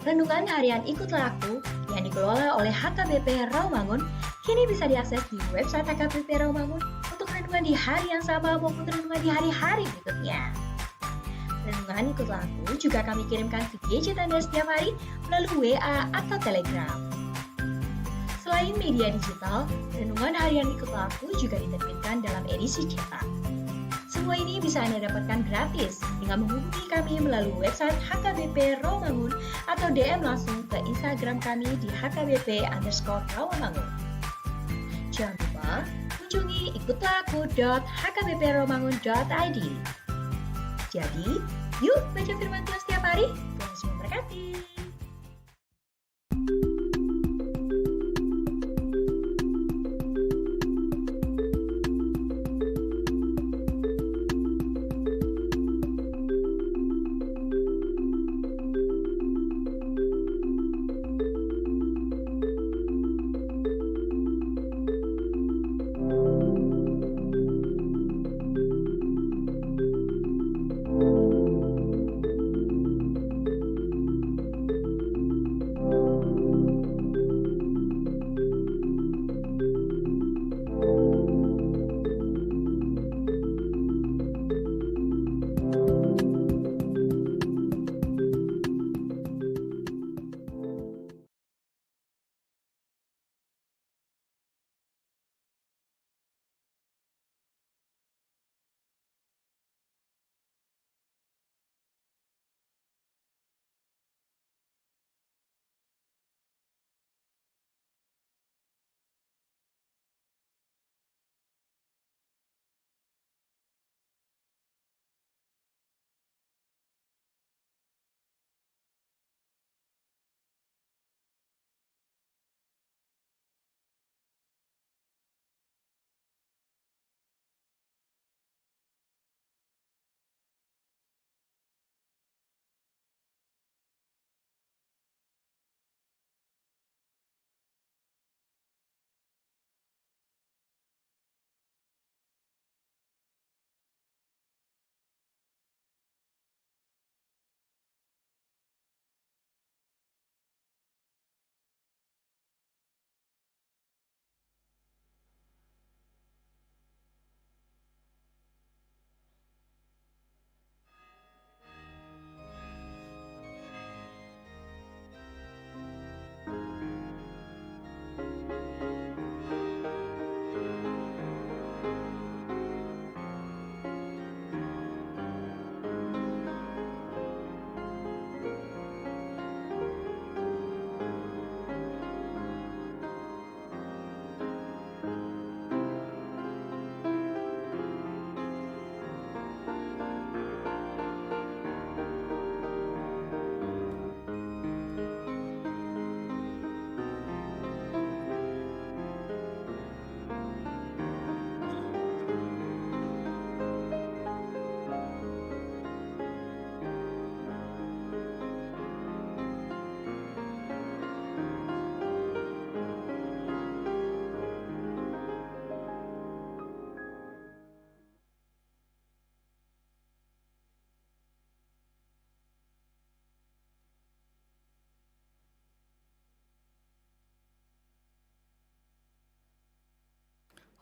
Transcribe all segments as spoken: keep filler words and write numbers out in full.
Renungan harian Ikutlah Aku yang dikelola oleh H K B P Rawamangun kini bisa diakses di website H K B P Rawamangun untuk renungan di hari yang sama maupun renungan di hari-hari berikutnya. Renungan Ikutlah Aku juga kami kirimkan ke gadget Anda setiap hari melalui W A atau Telegram. Selain media digital, renungan harian Ikutlah Aku juga diterbitkan dalam edisi cetak. Semua ini bisa Anda dapatkan gratis dengan menghubungi kami melalui website H K B P Rawamangun atau D M langsung ke Instagram kami di H K B P underscore Rawamangun. Jangan lupa kunjungi ikutlah aku dot H K B P rawamangun dot I D. Jadi, yuk baca firman Tuhan setiap hari. Tuhan Yesus memberkati.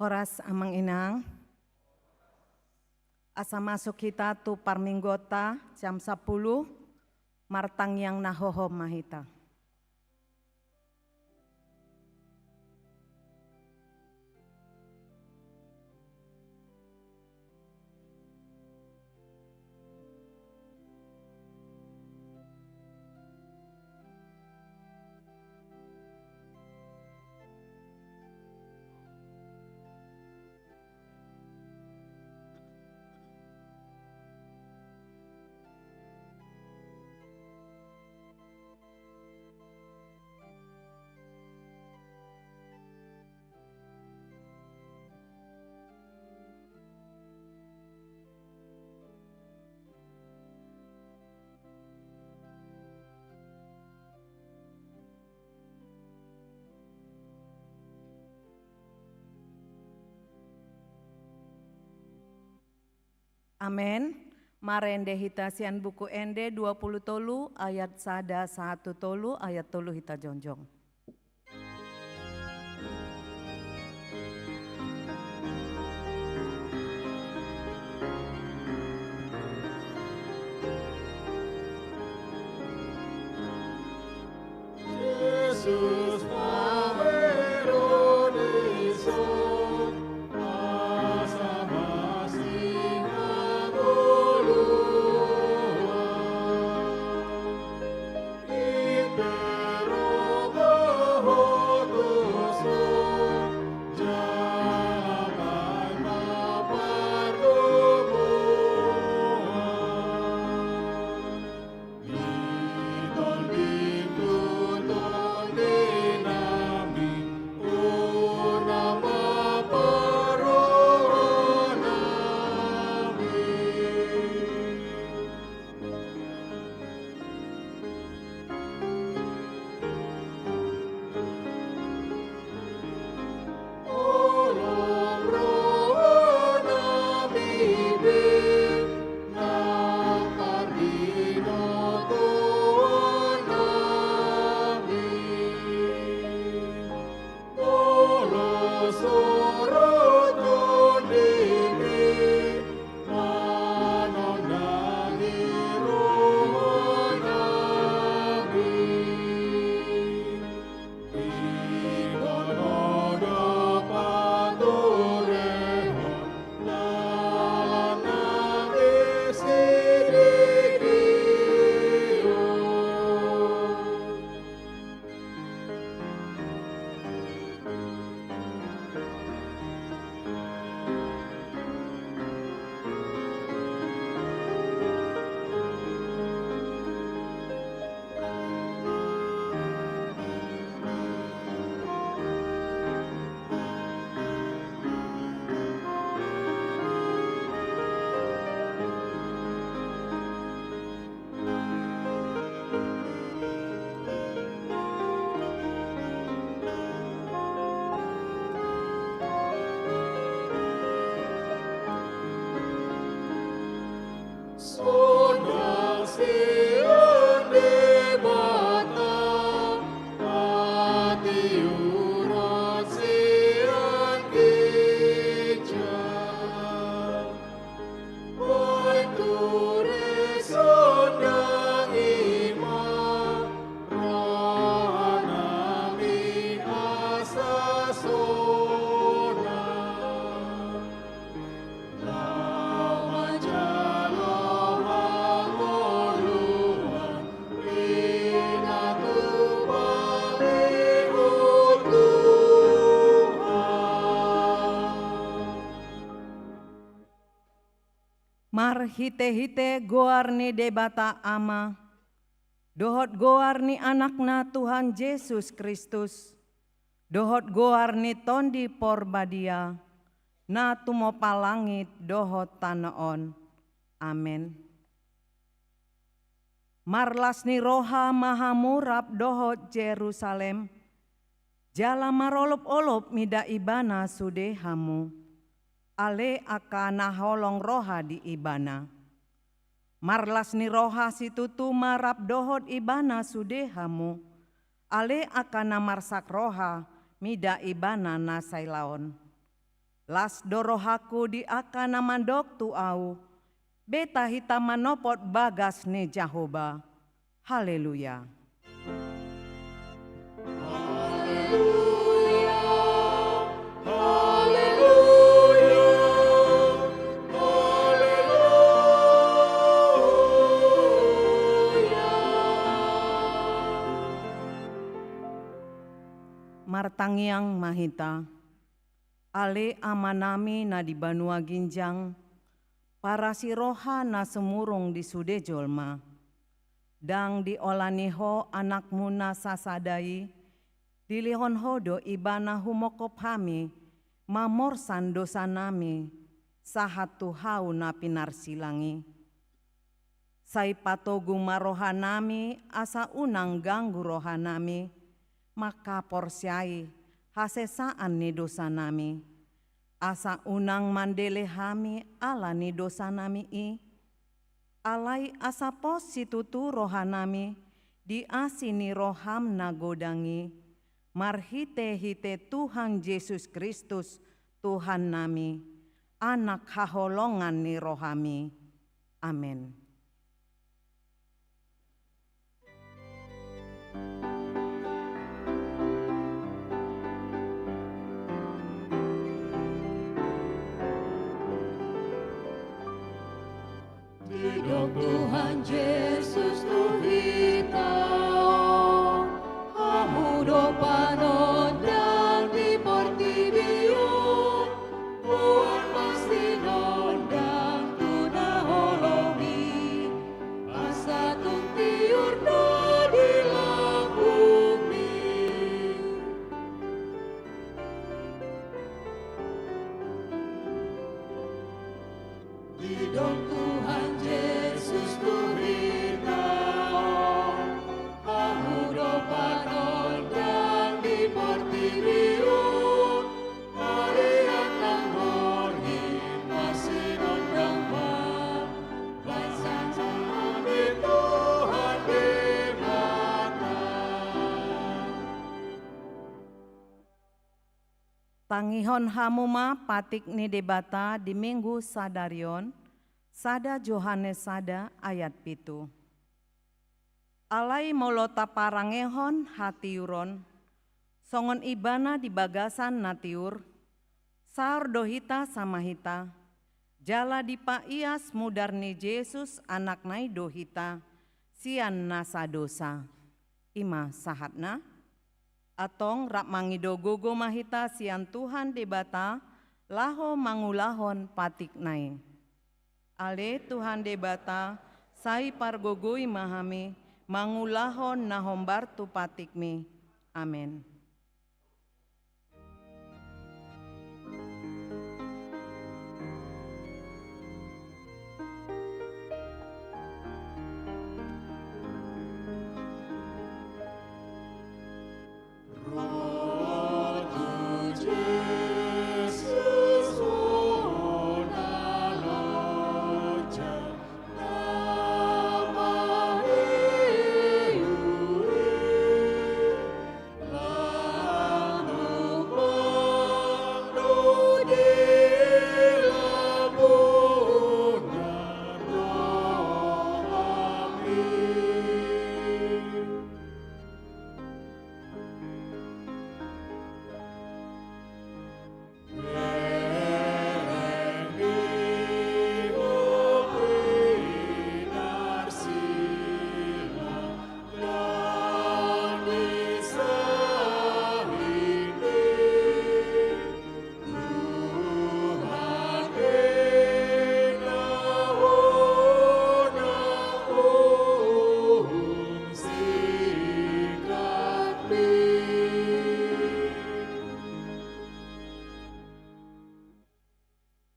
Horas, Amang Inang. Asa masuk hita tu parmingguonta jam sapuluh, martangiang na hohom ma hita. Amen. Marende hita sian Buku Ende dua pulu tolu ayat sada sahat tu tolu, ayat tolu hita jongjong. Jesus, Paweronison, asa masing hangoluan. Impero bohotoson, jala baen ma pardomuan. Di tondi tu tondinami, unang ma parrohanami. Holong rohanami be, nang parbinotoan nami. Molo sorotan diri, manondangi rohanami. Ingkon ho do paturehon dalan na di sidikion. Sonang sian Debata, hatiuron sian ginjang. Baen ture sonang i ma rohanami asa sonang. Laho manjalo hangoluan, pinatupa ni Tuhan. Marhitehite goar ni Debata Ama, dohot goar ni Anakna Tuhan Jesus Kristus, dohot goar ni Tondi Porbadia, na tumompa langit dohot tano on. Amen. Marlas ni roha ma hamu rap dohot Jerusalem, jala marolopolop mida ibana sude hamu, ale angka na holong roha di ibana. Marlas ni roha situtu ma rap dohot ibana sude hamu, ale angka na marsak roha mida ibana na sailaon. Las do rohangku di angka na mandok tu ahu, beta hita manopot bagas ni Jahowa. Haleluya. Haleluya, haleluya, haleluya. Martangiang ma hita. Ale Amanami na di banua ginjang, parasi roha na sumurung di sude jolma. Ndang diolani Ho Anakmu na sasada i, dilehon Ho do Ibana humongkop hami, mamorsan dosanami, sahat tu hau na pinarsilang i. Sai patogu ma rohanami, asa unang ganggu rohanami, mangkaporseai hasesaan ni dosanami. Asa unang mandele hami ala ni dosanami i, Alai asa pos situtu rohanami di asi ni roham na godang i, marhite-hite Tuhan Jesus Kristus, Tuhannami, Anak haholongan ni rohami. Amen. Didok Tuhan Jesus tu hita, hamu do panondang di portibi on, boan ma sinondang tu na holong i, asa tung tiur do di lambung i. Didok Tuhan Jesus tu hita, hamu do panondang di portibi on, harian nang borngin marsinondang ma, bahen santabi Tuhan Debata. Tangihon hamu ma patik ni Debata di Minggu sadari on, sada Johannes sada ayat pitu. Alai molo taparangehon hatiuron, songon ibana di bagasan na tiur, saor do hita sama hita, jala dipaias mudar ni Jesus Anakna i do hita, sian nasa dosa. I ma sahatna. Antong rap mangido gogo ma hita sian Tuhan Debata, laho mangulahon patikna i. Ale Tuhan Debata, sai pargogoi ma hami, mangulahon na hombar tu patikmi. Amen.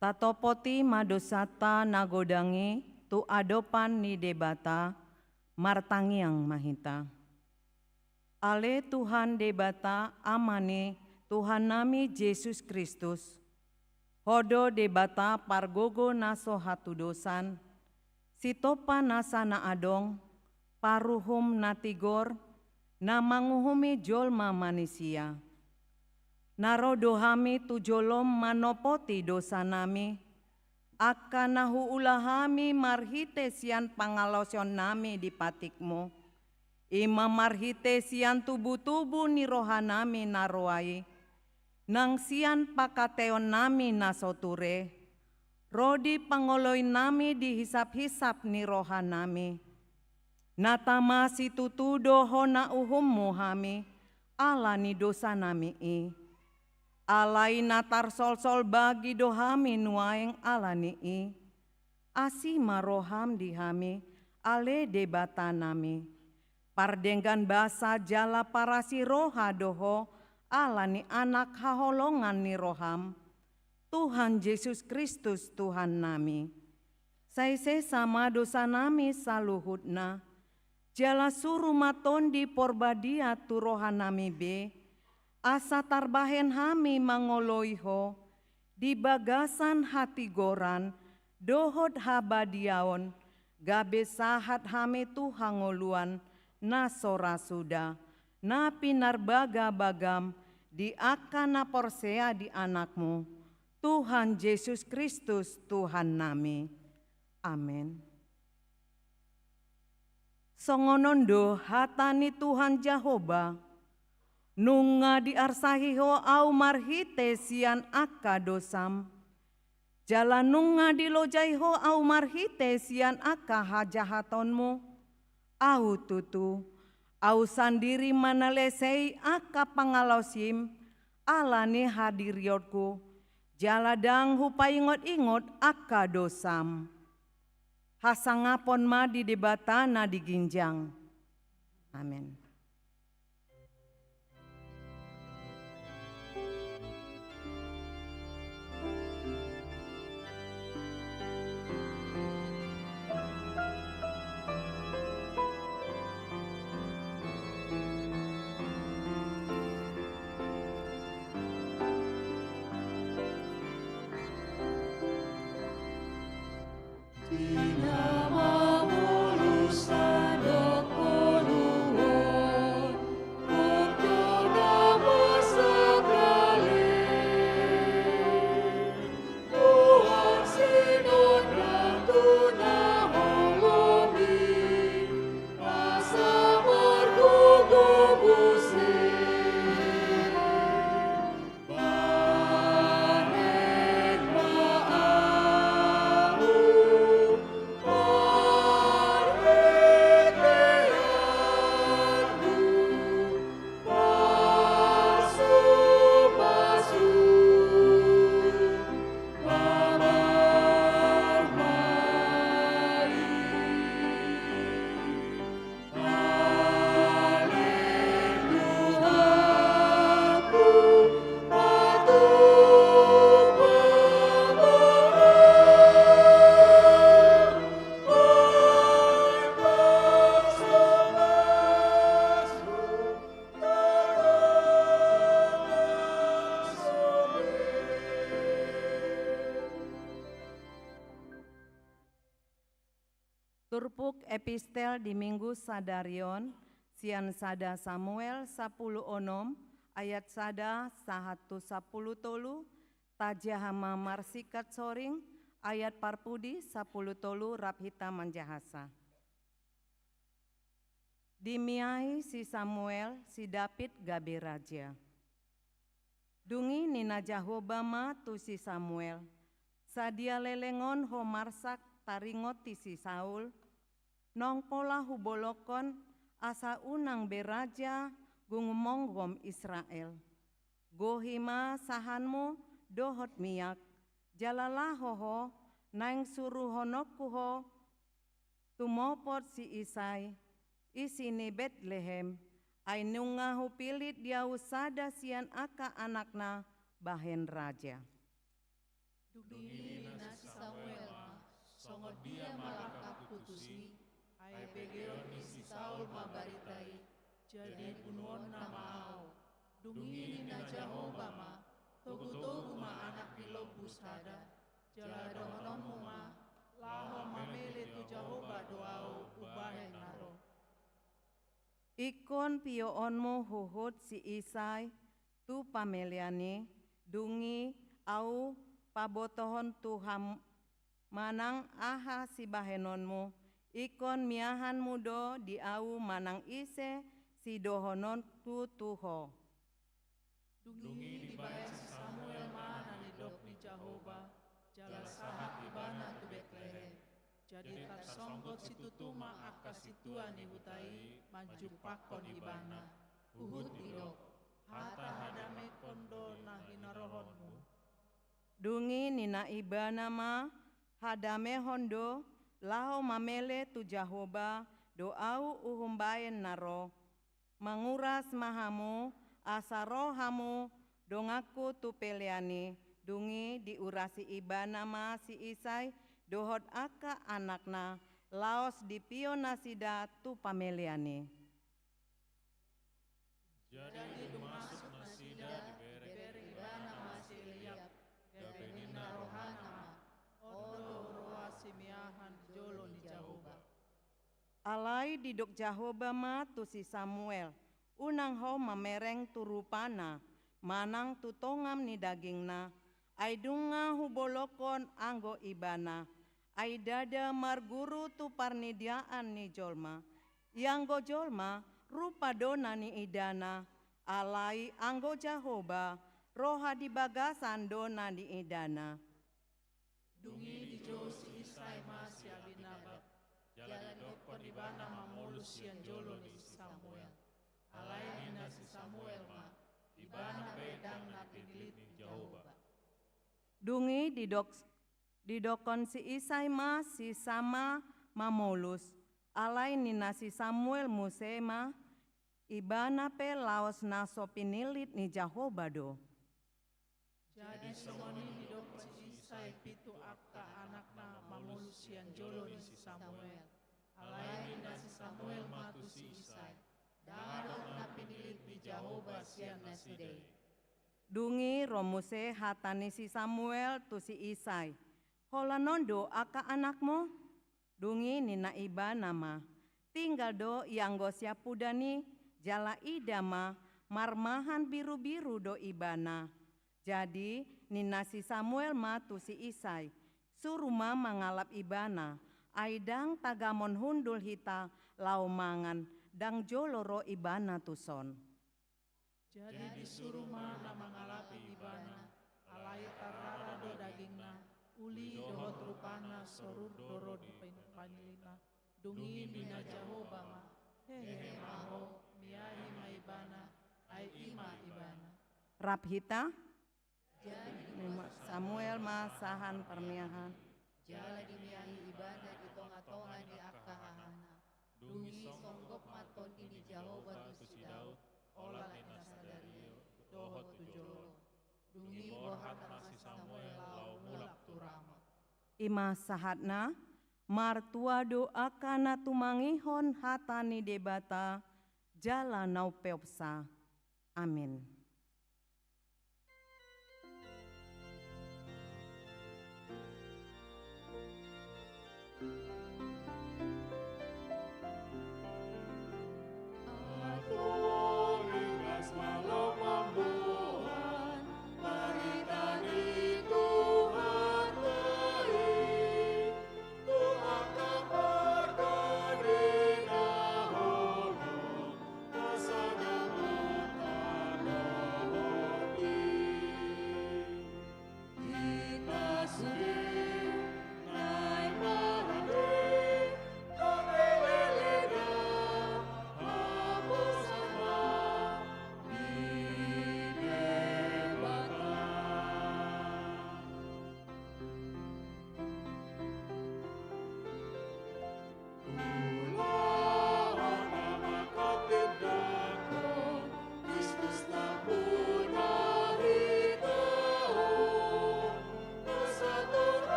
Tatopoti ma dosanta na godang i tu adopan ni Debata, martangiang ma hita. Ale Tuhan Debata, Ama ni Tuhannami Jesus Kristus, Ho do Debata pargogo na so hatudosan, sitompa nasa na adong, paruhum na tigor, na manguhumi jolma manisia. Na ro do hami tu jolom manopoti dosanami, angka na huula hami marhite sian pangalaosionnami di patikmu, i ma marhite sian tubutubu ni rohanami na roa i, nang sian pangkataionnami na so ture, ro di pangoloinnami di hisaphisap ni rohanami. Na tama situtu do hona uhummu hami, ala ni dosanami i. Alai na tarsolsol bagi do hami nuaeng ala ni i. Asi ma roham di hami, ale Debatanami. Pardenggan basa jala parasi roha do ho, ala ni Anak haholongan ni roham, Tuhan Jesus Kristus Tuhannami. Sai sesa ma dosanami saluhutna, jala suru ma Tondi Porbadia tu rohanami be, asa tarbahen hami mangoloi ho, di bagasan hatigoran, dohot habadiaon, gabe sahat hami tu hangoluan na so ra suda, na pinarbagabagam di angka na porsea di Anakmu, Tuhan Jesus Kristus, Tuhannami. Amen. Songon on do hata ni Tuhan Jahowa: Nunga diarsahi ho Ahu marhite sian angka dosam, jala nunga dilojai ho Ahu marhite sian angka hajahatonmu. Ahu tutu, Ahu sandiri manalesei angka pangalaosim ala ni hadirionku, jala ndang hupaingotingot angka dosam. Hasangapon ma di Debata na di ginjang. Amen. Turpuk epistel di Minggu sadari on, sian sada Samuel sampulu onom ayat sada sahat tu sampulu tolu, tajaha ma marsingkat soring ayat parpudi sampulu tolu rap hita manjahasa. Dimiai si Samuel si David gabe raja. Dung i ninna Jahowa ma tu si Samuel: Sadia leleng on ho marsak taringot tu si Saul? Naung pola hubolongkon asa unang be raja gumomgom Israel. Gohi ma sahanmu dohot miak, jala laho ho, naeng suruhononku ho tumopot si Isai, isi ni Betlehem, ai nunga hupillit di ahu sada sian angka anakna bahen raja. Dung i ninna si Samuel ma: Songon dia ma langkangku tusi? Ai begeon ni si Saul ma barita i, jadi bunuonna ma ahu. Dung i ninna Jahowa ma: Togutogu ma anak ni lombu sada, jala dohononmu ma: Laho mamele tu Jahowa do ahu umbahen na ro. Ingkon pioonmu huhut si Isai tu pamelean i, dung i ahu pabotohon tu hamu manang aha sibahenonmu, ingkon miahanmu do di ahu manang ise sidohononku tu ho. Dung i dibahen si Samuel ma na nidok ni Jahowa, jala sahat ibana tu Betlehem. Jadi tarsonggot situtu ma angka sintua ni huta i manjumpangkon ibana. Huhut didok: Hata hadamehon do na hinarohonmu. Dung i ninna ibana ma: Hadamehon do, laho mamele tu Jahowa do ahu umbahen na ro. Manguras ma hamu, asa ro hamu donganku tu pelean i. Dung i diurasi ibana ma si Isai dohot angka anakna, laos dipio nasida tu pamelean i. Jadi dung masuk nasida, dibereng ibana ma si Eliab, gabe ninna rohana ma: On do huroha simiahan jolo ni Jahowa. Alai didok Jahowa ma tu si Samuel, unang ho mamereng tu rupana, manang tu tongam ni dagingna, ai dung nga hubolongkon anggo ibana, ai ndada marguru tu parnidiaan ni jolma. Ianggo jolma, rupa do na niidana, alai anggo Jahowa, roha di bagasan do na niidana. Dung i dijou si Isai ma si Abinadab, jala didokkon ibana mamolus sian jolo ni si Samuel. Alai ninna si Samuel ma, ibana pe ndang na pinilit ni Jahowa. Dung i didok, didokkon si Isai ma si Sama mamolus. Alai ninna si Samuel muse ma, ibana pe laos na so pinilit ni Jahowa do. Jadi songon i didok si Isai pitu angka anakna mamolus sian jolo ni si Samuel. Alai ninna si Samuel ma tu si Isai, ndang adong na pinilit ni Jahowa sian nasida i. Dung i ro muse hata ni si Samuel tu si Isai, holan on do angka anakmu? Dung i ninna ibana ma, tinggal do ianggo siampudan i, jala ida ma, marmahan birubiru do ibana. Jadi ninna si Samuel ma tu si Isai, suru ma mangalap ibana, ai ndang tagamon hundul hita laho mangan, ndang jolo ro ibana tuson. Jadi disuru ma na mangalapi ibana, alai tarrara do dagingna, uli dohot rupana so rur do ro di panilitna. Dung i ninna Jahowa ma, hehe ma ho, miahi ma ibana, ai i ma ibana. Rap hita. Jadi Samuel ma sahan parmiahan. Jala dimiahi ibana di tongatonga ni angka hahana. Dung i songgop ma tondi ni Jahowa tu si Daud, olat ni na sadari i dohot tu jolo. Dung i borhat ma si Samuel laho mulak tu Rama. I ma sahatna, martua do angka na tumangihon hata ni Debata, jala na umpeopsa. Amin.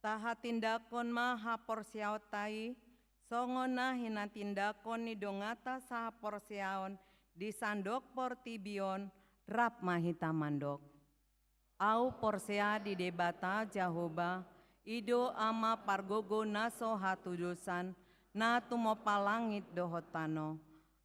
Tahatindangkon ma haporseaonta i, songon na hinatindangkon ni donganta sahaporseaon di sandok portibi on, rap ma hita mandok. Ahu porsea di Debata Jahowa, i do Ama pargogo na so hatudosan, na tumompa langit dohot tano.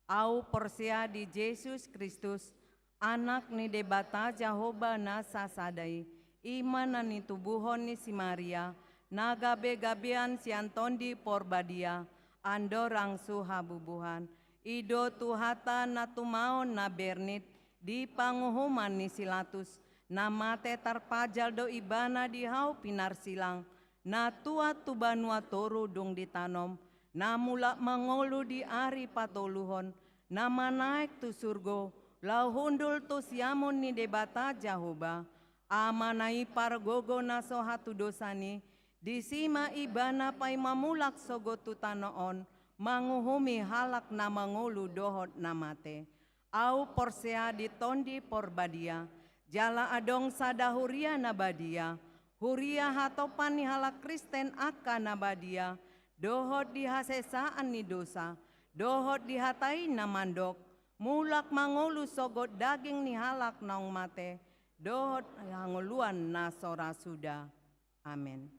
Ahu porsea di Jesus Kristus, Anak ni Debata Jahowa na sasada i, i ma na nitubuhon ni si Maria, na gabegabean sian Tondi Porbadia, andorang su habubuhan. I do Tuhanta na tumaon na bernit, di panguhuman ni si Latus, na mate tarpajal do ibana di hau pinarsilang, na tuat tu banua toru dung ditanom, na mulak mangolu di ari patoluhon, na manaek tu surgo, laho hundul tu siamun ni Debata Jahowa, Amana i pargogo na so hatudosan i, disi ma ibana paima mulak sogot tu tano on, manguhumi halak na mangolu dohot na mate. Ahu porsea di Tondi Porbadia, jala adong sada huria na badia, huria hatopan ni halak Kristen angka na badia, dohot di hasesaan ni dosa, dohot di hata i na mandok, mulak mangolu sogot daging ni halak naung mate, dohot hangoluan na so ra suda. Amen.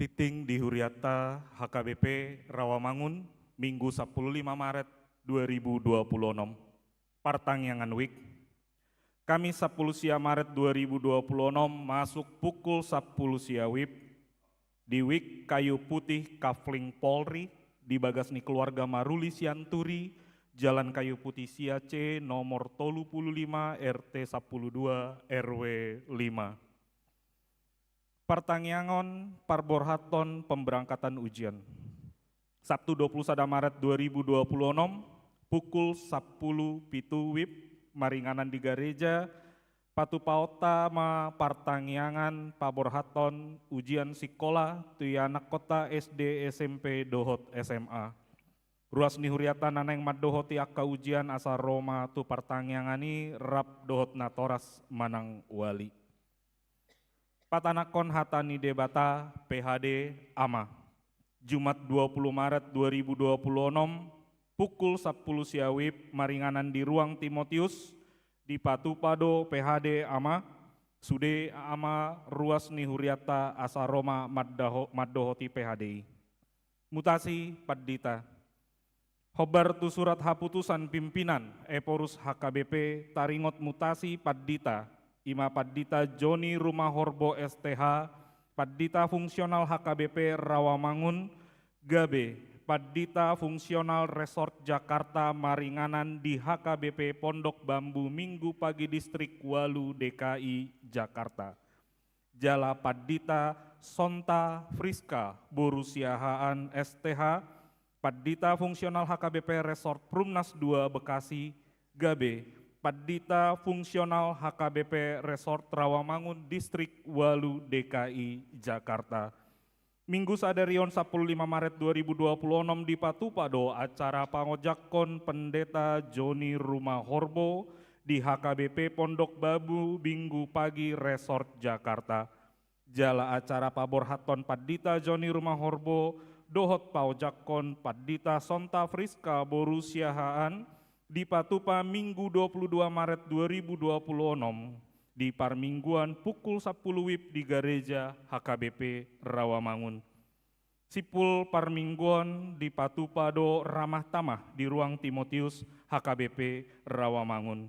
Tingting di hurianta H K B P Rawamangun, Minggu sampulu lima Maret dua ribu dua puluh onom. Partangiangan wijk. Kamis sampulu sia Maret dua ribu dua puluh onom masuk pukul sampulu sia wib di Wijk Kayu Putih Kafling Polri di bagas ni keluarga Maruli Sianturi, Jalan Kayu Putih sia C, nomor tolu pulu lima, R T sampulu dua, R W lima. Partangiangan parborhaton pemberangkatan ujian. Sabtu dua pulu sada Maret dua ribu dua puluh onom, pukul sampulu pitu wib, maringanan di gareja, patupaonta ma partangiangan paborhathon ujian sikola tu ianakkonta S D, S M P dohot S M A. Ruas ni huriata na naeng mandohoti angka ujian asa ro ma tu partangiangan i rap dohot natoras manang wali. Patanakkon hata ni Debata, P H D, Ama. Jumat dua puluh Maret dua ribu dua puluh enam, pukul sampulu sia WIB, maringanan di ruang Timotius, dipatupa do P H D Ama, sude Ama ruas ni huriata asa ro ma mandaho-, mandohoti P H D i. Mutasi pandita. Hombar tu surat haputusan pimpinan Ephorus H K B P taringot mutasi pandita, i ma Pandita Joni Rumahorbo S T H, Pandita Fungsional H K B P Rawamangun, gabe Pandita Fungsional Resort Jakarta maringanan di H K B P Pondok Bambu Minggu Pagi Distrik ualu D K I Jakarta. Jala Pandita Sonta Friska boru Siahaan S T H, Pandita Fungsional H K B P Resort Perumnas dua Bekasi, gabe Pandita Fungsional H K B P Resort Rawamangun Distrik ualu D K I Jakarta. Minggu sadari on, sampulu lima Maret dua ribu dua puluh enam, dipatupa do acara pangojakkon Pendeta Joni Rumahorbo di H K B P Pondok Bambu Minggu Pagi Resort Jakarta. Jala acara paborhathon Pandita Joni Rumahorbo dohot paojakkon Pandita Sonta Friska boru Siahaan dipatupa Minggu dua puluh dua Maret dua ribu dua puluh enam di parmingguan pukul sampulu WIB di gareja H K B P Rawamangun. Simpul parmingguan dipatupa do ramah tamah di ruang Timotius H K B P Rawamangun.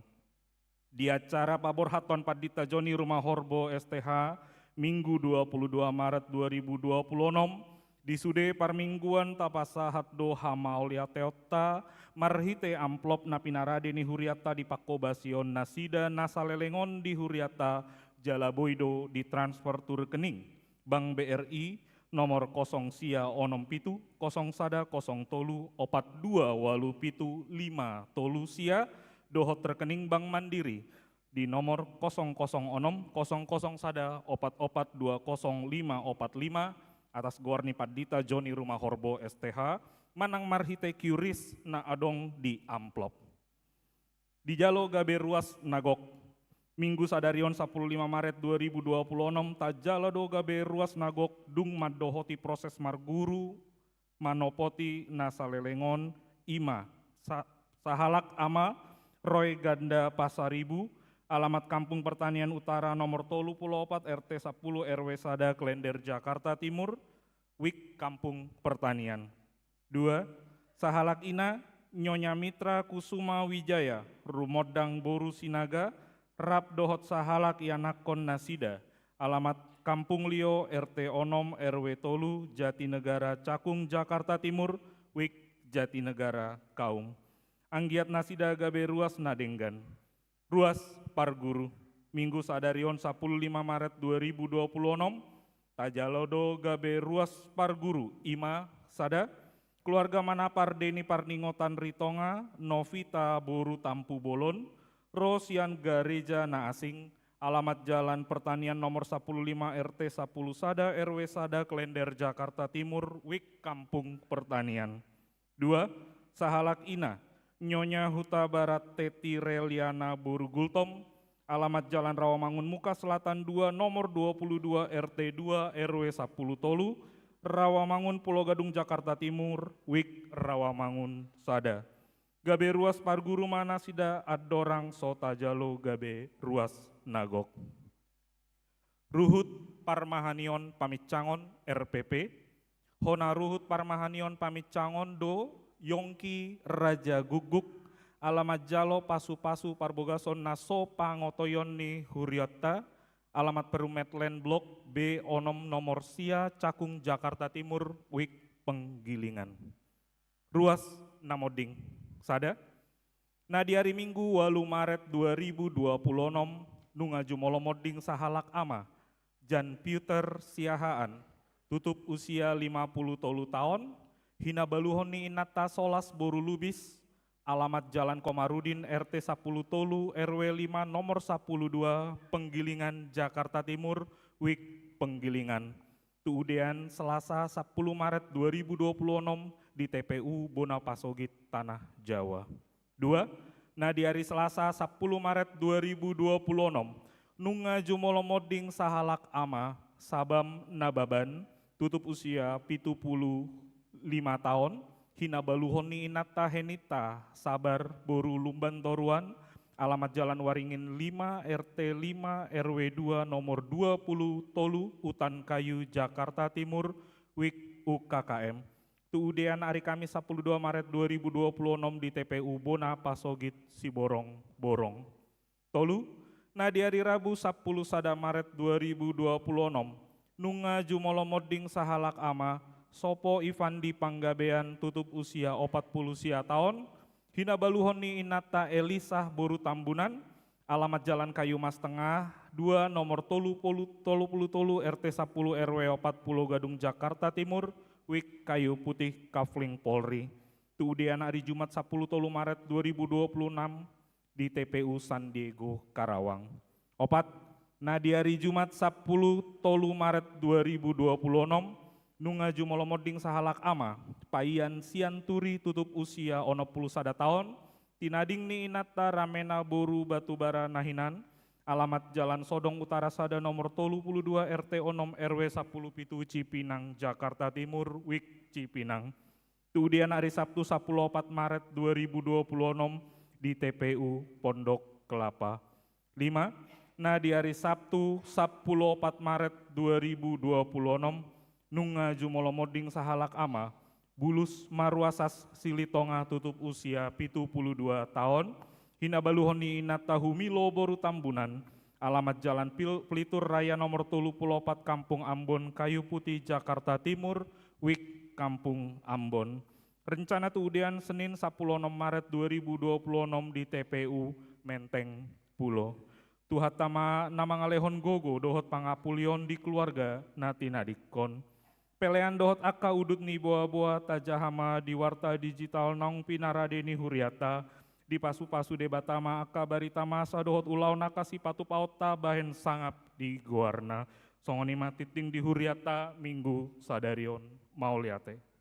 Di acara paborhathon Pandita Joni Rumahorbo S T H, Minggu dua puluh dua Maret dua ribu dua puluh enam, di sude parmingguan tapasahat do hamauliateonta marhite amplop na pinarade ni huriata di pangkobasion nasida na saleleng on di huriata, jala boi do ditransfer tu rekening Bank B R I nomor kosong sia onom pitu kosong sada kosong tolu opat dua ualu pitu lima tolu sia dohot rekening Bank Mandiri di nomor kosong kosong onom kosong kosong sada opat opat dua kosong lima opat lima, atas goar ni Pandita Joni Rumahorbo S T H, manang marhite QRIS na adong di amplop. Dijalo gabe ruas na gok. Minggu sadari on, sampulu lima Maret dua ribu dua puluh enam, tajalo do gabe ruas na gok dung mandohoti proses marguru manopoti na saleleng on, i ma sa-, sahalak ama Roy Ganda Pasaribu, alamat Kampung Pertanian Utara nomor tolu puluh opat, R T sampulu, R W sada, Klender, Jakarta Timur, WIK Kampung Pertanian. Dua, sahalak ina Nyonya Mitra Kusuma Wijaya, rumondang boru Sinaga, rap dohot sahalak ianakkon nasida, alamat Kampung Lio, R T onom, R W tolu, Jatinegara Cakung, Jakarta Timur, WIK Jatinegara Kaung. Anggiat nasida gabe ruas na denggan. Ruas parguru. Minggu sadari on, sampulu lima Maret dua ribu dua puluh enam, tajalo do gabe ruas parguru, i ma sada, keluarga manapar Deni Parningotan Ritonga, Novita boru Tampubolon, ro sian gareja na asing, alamat Jalan Pertanian nomor sampulu lima, R T sampulu sada, R W sada, Klender, Jakarta Timur, WIK Kampung Pertanian. Dua, sahalak ina, Nyonya Hutabarat Teti Reliana boru Gultom, alamat Jalan Rawamangun Muka Selatan dua, nomor dua puluh dua, R T dua, R W sampulu tolu, Rawamangun, Pulo Gadung, Jakarta Timur, WIK Rawamangun sada. Gabe ruas parguru ma nasida, andorang so tajalo gabe ruas na gok. Ruhut parmahanion pamincangon, R P P. Hona ruhut parmahanion pamincangon do Yongki Raja Guguk, alamat jalo pasupasu parbogason na so pangotoion ni huriatta, alamat Perumahan Land Block B onom nomor sia, Cakung, Jakarta Timur, WIK Penggilingan. Ruas na monding. Sada. Na di ari Minggu, ualu Maret dua ribu dua puluh onom, nunga jumolo monding sahalak ama, Jan Piuter Siahaan, tutup usia lima puluh tolu taon, hinabaluhon ni inanta Solas boru Lubis, Alamat Jalan Komarudin, R T sapulu tolu, R W lima, nomor sapulu dua, Penggilingan, Jakarta Timur, Wik Penggilingan. Tu udean Selasa sapulu Maret dua ribu dua pulu onom di T P U Bona Pasogit, Tanah Jawa. Dua, na di ari Selasa sapulu Maret dua ribu dua pulu onom, nunga jumolo monding sahalak ama, Sabam Nababan, tutup usia pitu pulu lima taon, hinabaluhon ni inanta Henita Sabar boru Lumban Toruan, alamat Jalan Waringin lima, R T lima, R W dua, nomor dua pulu tolu, Utan Kayu, Jakarta Timur, Wik U K K M. Tu udean ari Kamis sapulu dua Maret dua ribu dua pulu onom di T P U Bona Pasogit, Siborong-borong. Tolu, na di ari Rabu sapulu sada Maret dua ribu dua pulu onom, nunga jumolo monding sahalak ama, Sopo Ivandi Panggabean, tutup usia opat pulu sia taon, hinabaluhon ni inanta Elisa boru Tambunan, alamat Jalan Kayu Mas Tengah dua, nomor tolu pulu, tolu pulu tolu, R T sapulu, R W opat pulu, Gadung, Jakarta Timur, Wik Kayu Putih, Kafling Polri. Tu udean ari Jumat sapulu tolu Maret dua ribu dua pulu onom di T P U San Diego, Karawang. Opat, na di ari Jumat sapulu tolu Maret dua ribu dua pulu onom, nunga jumolo monding sahalak ama, Paian Sianturi, tutup usia onom pulu sada taon, tinading ni inanta Ramena boru Batubara na hinan, alamat Jalan Sodong Utara sada, nomor tolu pulu dua, R T onom, R W sapulu pitu, Cipinang, Jakarta Timur, Wik Cipinang. Tu udean ari Sabtu sapulu opat Maret dua ribu dua pulu onom di T P U Pondok Kelapa. Lima, na di ari Sabtu sapulu opat Maret dua ribu dua pulu onom, nunga jumolo monding sahalak ama, Bulus Maruasas Silitonga, tutup usia pitu pulu dua taon, hinabaluhon ni inanta Humilo boru Tambunan, alamat Jalan Pil-, Pelitur Raya nomor tolu pulu opat, Kampung Ambon, Kayu Putih, Jakarta Timur, Wik Kampung Ambon. Rencana tu udean Senin sapulu onom Maret dua ribu dua pulu onom di T P U Menteng Pulo. Tuhanta ma na mangalehon gogo dohot pangapulion di keluarga na tinadingkon. Pelean dohot angka udut ni boaboa tajaha ma di warta digital naung pinarade ni hurianta, dipasupasu Debata ma angka barita masa dohot ulaon angka sipatupaonta bahen sangap di goarna. Songon i ma tintin di hurianta Minggu sadari on. Mauliate.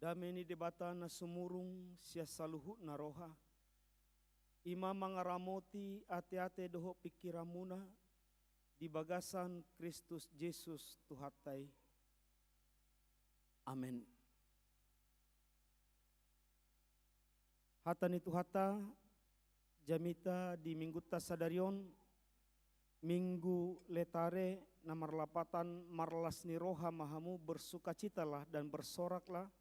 Dame ni Debata na sumurung sian saluhutna roha, i ma mangaramoti ateate dohot pingkiranmuna di bagasan Kristus Jesus Tuhanta i. Amen. Hata ni Tuhanta, jamita di Minggunta sadari on, Minggu Letare, na marlapatan marlas ni roha ma hamu, bersukacitalah dan bersoraklah.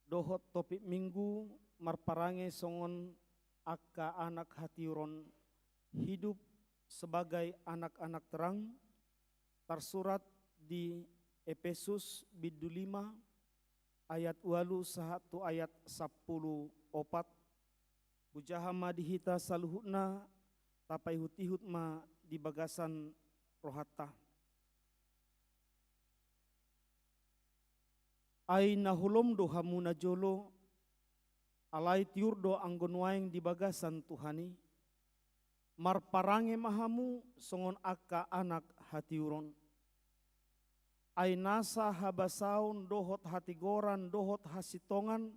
Dohot topik Minggu marparange songon angka anak hatiuron, hidup sebagai anak-anak terang, tarsurat di Epesus bindu lima ayat ualu sahat tu ayat sampulu opat. Hujaha ma di hita saluhutna, tapaihut-ihut ma di bagasan rohanta. Ai na holom do hamu najolo, alai tiur do anggo nuaeng di bagasan Tuhan i. Marparange ma hamu songon angka anak hatiuron. Ai nasa habasaon dohot hatigoran dohot hasintongan,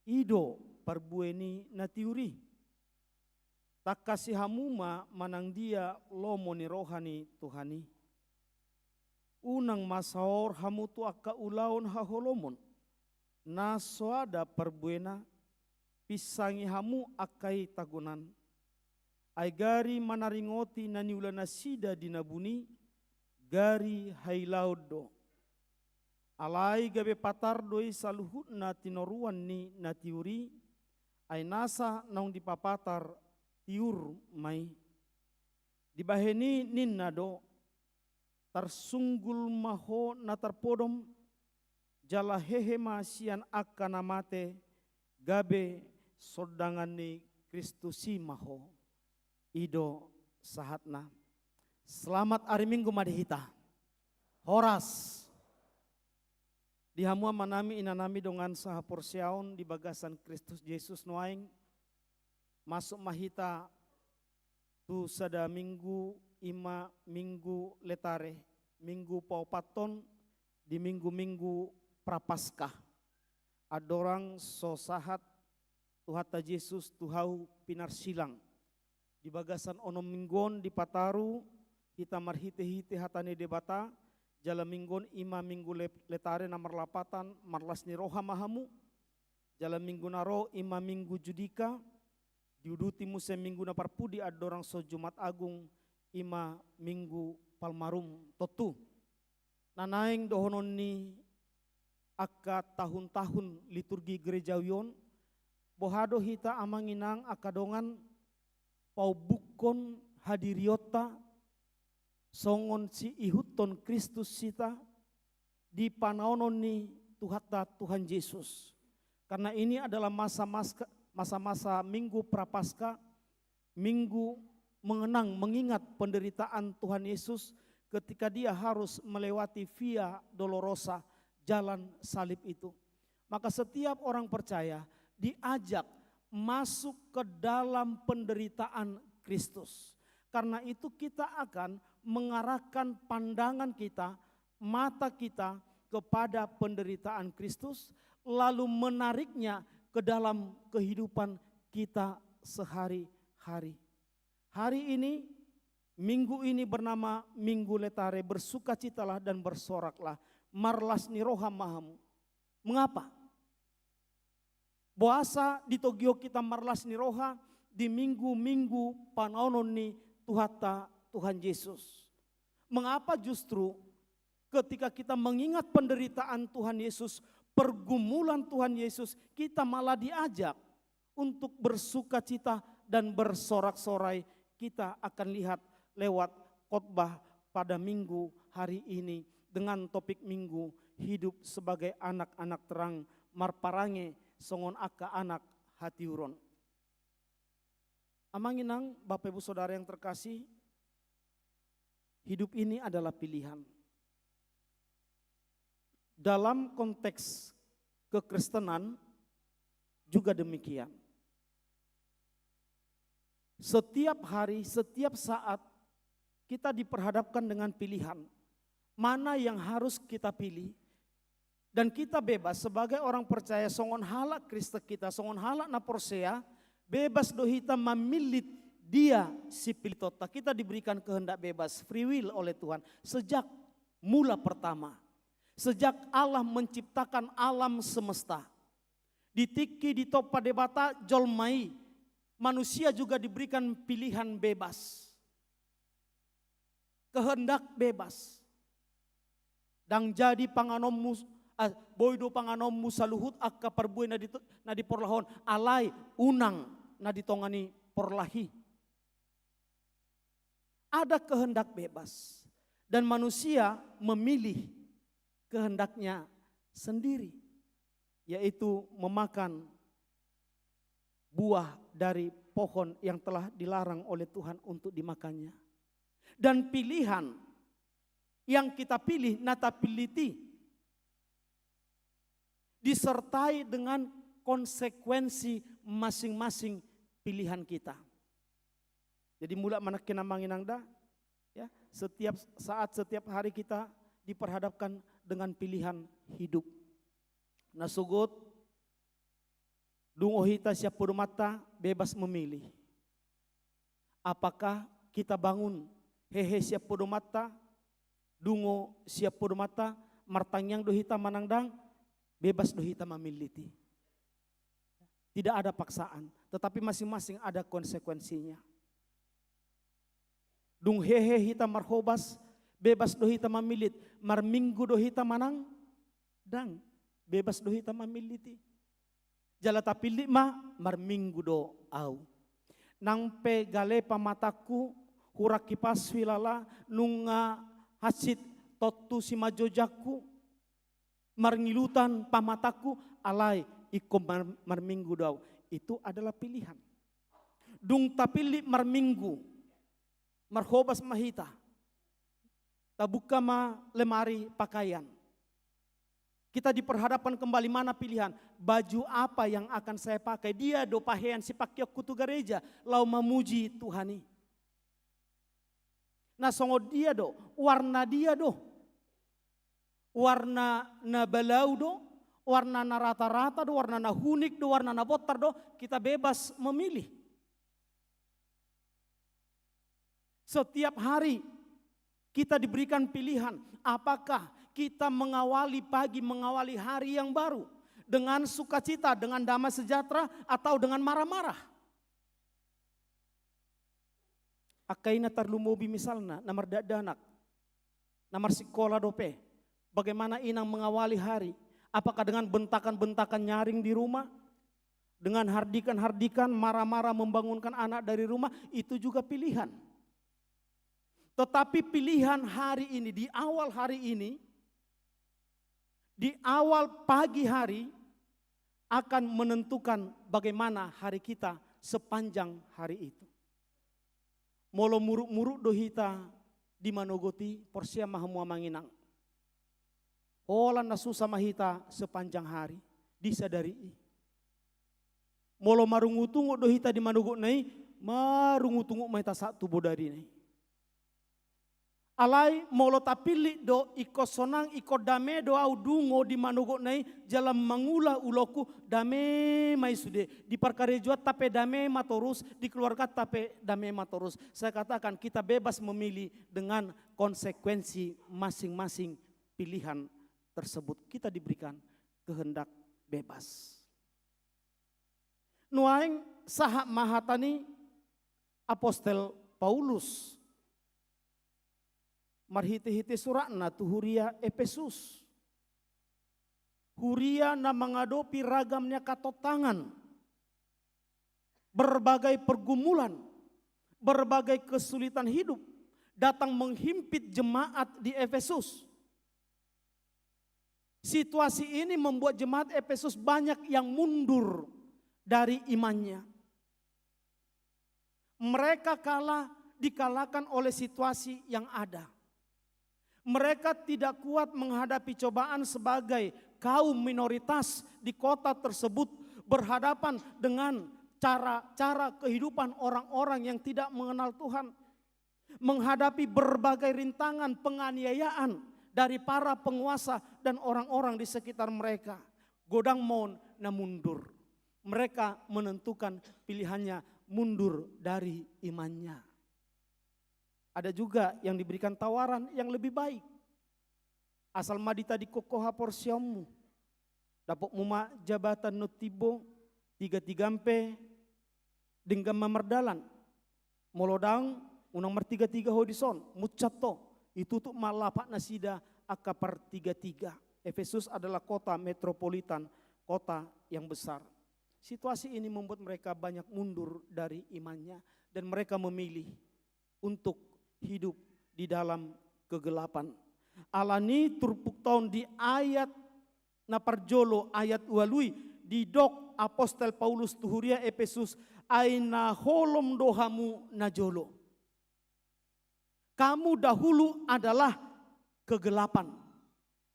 i do parbue ni na tiur i. Tangkasi hamu ma manang dia lomo ni roha ni Tuhan i. Unang ma saor hamu tu angka ulaon haholomon, na soada parbuena, pinsangi hamu angka i tagonan. Ai gari manaringoti na niula nasida di na buni, gari hailaon do. Alai gabe patar do i saluhutna tinoruan ni na tiur i, ai nasa naung dipapatar tiur ma i. Dibahen i ninna do, tarsunggul ma ho na tarpodom, jala hehe ma sian angka na mate, gabe sondangan ni Kristus i ma ho. I do sahatna. Selamat ari Minggu ma di hita. Horas. Di hamu amanami inanami dongan sahaporseaon di bagasan Kristus Jesus nuaeng, masuk ma hita tu sada minggu, i ma Minggu Letare, minggu paopathon di minggu-minggu Prapaskah. Andorang so sahat Tuhanta Jesus tu hau pinarsilang. Di bagasan onom minggu on dipataru hita marhite-hite hata ni Debata, jala minggu on i ma Minggu Le-, Letare na marlapatan, marlas ni roha ma hamu, jala minggu na ro i ma Minggu Judika, diuduti muse minggu na parpudi andorang so Jumat Agung, i ma Minggu Palmarum. Tontu na naeng dohonon ni angka tahun-tahun liturgi gerejawi on, boha do hita amang inang angka dongan paumbukkon hadirionta songon siihuthon Kristus hita di panaonon ni Tuhanta Tuhan Jesus. Karena ini adalah masa-mas-, masa-masa Minggu Prapaskah, minggu mengenang, mengingat penderitaan Tuhan Yesus ketika Dia harus melewati Via Dolorosa, jalan salib itu. Maka setiap orang percaya diajak masuk ke dalam penderitaan Kristus. Karena itu kita akan mengarahkan pandangan kita, mata kita kepada penderitaan Kristus, lalu menariknya ke dalam kehidupan kita sehari-hari. Hari ini, minggu ini bernama Minggu Letare, bersukacitalah dan bersoraklah, marlas ni roha ma hamu. Mengapa? Boasa ditogihon hita marlas ni roha di minggu-minggu panaonon ni Tuhanta Tuhan Yesus? Mengapa justru ketika kita mengingat penderitaan Tuhan Yesus, pergumulan Tuhan Yesus, kita malah diajak untuk bersukacita dan bersorak-sorai? Kita akan lihat lewat khotbah pada minggu hari ini dengan topik minggu, hidup sebagai anak-anak terang, marparange songon angka anak hatiuron. Amang inang, Bapak Ibu Saudara yang terkasih, hidup ini adalah pilihan. Dalam konteks kekristenan juga demikian. Setiap hari, setiap saat kita diperhadapkan dengan pilihan. Mana yang harus kita pilih? Dan kita bebas sebagai orang percaya, songon halak Kristen kita, songon halak na porsea, bebas do hita mamillit dia sipilitonta. Kita diberikan kehendak bebas, free will oleh Tuhan. Sejak mula pertama, sejak Allah menciptakan alam semesta, di tingki ditompa Debata jolma i, manusia juga diberikan pilihan bebas. Kehendak bebas. Ndang jadi panganonmu, ah, boi do panganonmu saluhut angka parbue na di, na di porlak on, alai unang na di tonga ni porlak i. Ada kehendak bebas dan manusia memilih kehendaknya sendiri, yaitu memakan buah dari pohon yang telah dilarang oleh Tuhan untuk dimakannya. Dan pilihan yang kita pilih, na tapillit i, disertai dengan konsekuensi masing-masing pilihan kita. Jadi mulak ma nangkin amang inang da, ya, setiap saat, setiap hari kita diperhadapkan dengan pilihan hidup. Na sogot, dungo hita sian podomanta bebas memilih. Apakah kita bangun hehe sian podomanta, dungo sian podomanta, martangiang do hita manang ndang, bebas do hita mamillit i. Tidak ada paksaan, tetapi masing-masing ada konsekuensinya. Dung hehe hita marhobas, bebas do hita mamillit, marminggu do hita manang ndang, bebas do hita mamillit i. Jala tapillit ma, marminggu do au. Nang pe gale pamatangku, hurang kipas huilala, nunga hansit tontu simanjojangku, marngilutan pamatangku, alai ingkon mar-, marminggu do au. Itu adalah pilihan. Dung tapillit marminggu, marhobas ma hita, tabuka ma lemari pakaian. Kita diperhadapkan kembali, mana pilihan, baju apa yang akan saya pakai? Dia do pahean sipakeonku tu gareja laho mamuji Tuhan i. Na songon dia do, warna dia do. Warna na balau do, warna na rata-rata do, warna na hunik do, warna na bontar do, kita bebas memilih. Setiap hari kita diberikan pilihan, apakah kita mengawali pagi, mengawali hari yang baru dengan sukacita, dengan damai sejahtera, atau dengan marah-marah. Angka i na tarlumobi misalna, na mardakdanak, na marsikola dope, bagaimana inang mengawali hari? Apakah dengan bentakan-bentakan nyaring di rumah? Dengan hardikan-hardikan, marah-marah membangunkan anak dari rumah? Itu juga pilihan. Tetapi pilihan hari ini, di awal hari ini, di awal pagi hari, akan menentukan bagaimana hari kita sepanjang hari itu. Molo muruk-muruk do hita di manogot i, porsea ma hamu amang inang, holan na susa ma hita sepanjang hari, di sadari i. Molo marungut-ungut do hita di manogotna i, marungut-ungut ma hita sahat tu bodarina i. Alai molo tapillit do, ingkon sonang, ingkon dame do au dungo di manogotna i, jala mangula ulaonku, dame ma i sude. Di parkarejoanta pe dame ma torus, di keluargata pe dame ma torus. Saya katakan, kita bebas memilih dengan konsekuensi masing-masing pilihan tersebut. Kita diberikan kehendak bebas. Nuaeng sahat ma hata ni apostel Paulus marhite-hite suratna tu huria Epesus. Huria na mangadopi ragam ni angka tantangan, berbagai pergumulan, berbagai kesulitan hidup datang menghimpit jemaat di Efesus. Situasi ini membuat jemaat Efesus banyak yang mundur dari imannya. Mereka kalah, dikalahkan oleh situasi yang ada. Mereka tidak kuat menghadapi cobaan sebagai kaum minoritas di kota tersebut, berhadapan dengan cara-cara kehidupan orang-orang yang tidak mengenal Tuhan, menghadapi berbagai rintangan, penganiayaan, dari para penguasa dan orang-orang di sekitar mereka. Godang ma on na mundur. Mereka menentukan pilihannya mundur dari imannya. Ada juga yang diberikan tawaran yang lebih baik. Asal ma ditadingkon ho haporseaonmu. Dapotmu ma jabatan na timbo, tiga-tiga pe denggan ma mardalan. Molo ndang, unang martiga-tiga ho dison, muncat ho, ditutup ma lapak nasida angka partiga-tiga. Efesus adalah kota metropolitan, kota yang besar. Situasi ini membuat mereka banyak mundur dari imannya dan mereka memilih untuk hidup di dalam kegelapan. Alani turpukta on di ayat na parjolo, ayat ualu i, didok apostel Paulus tu huria Efesus, ai na holom do hamu najolo. Kamu dahulu adalah kegelapan.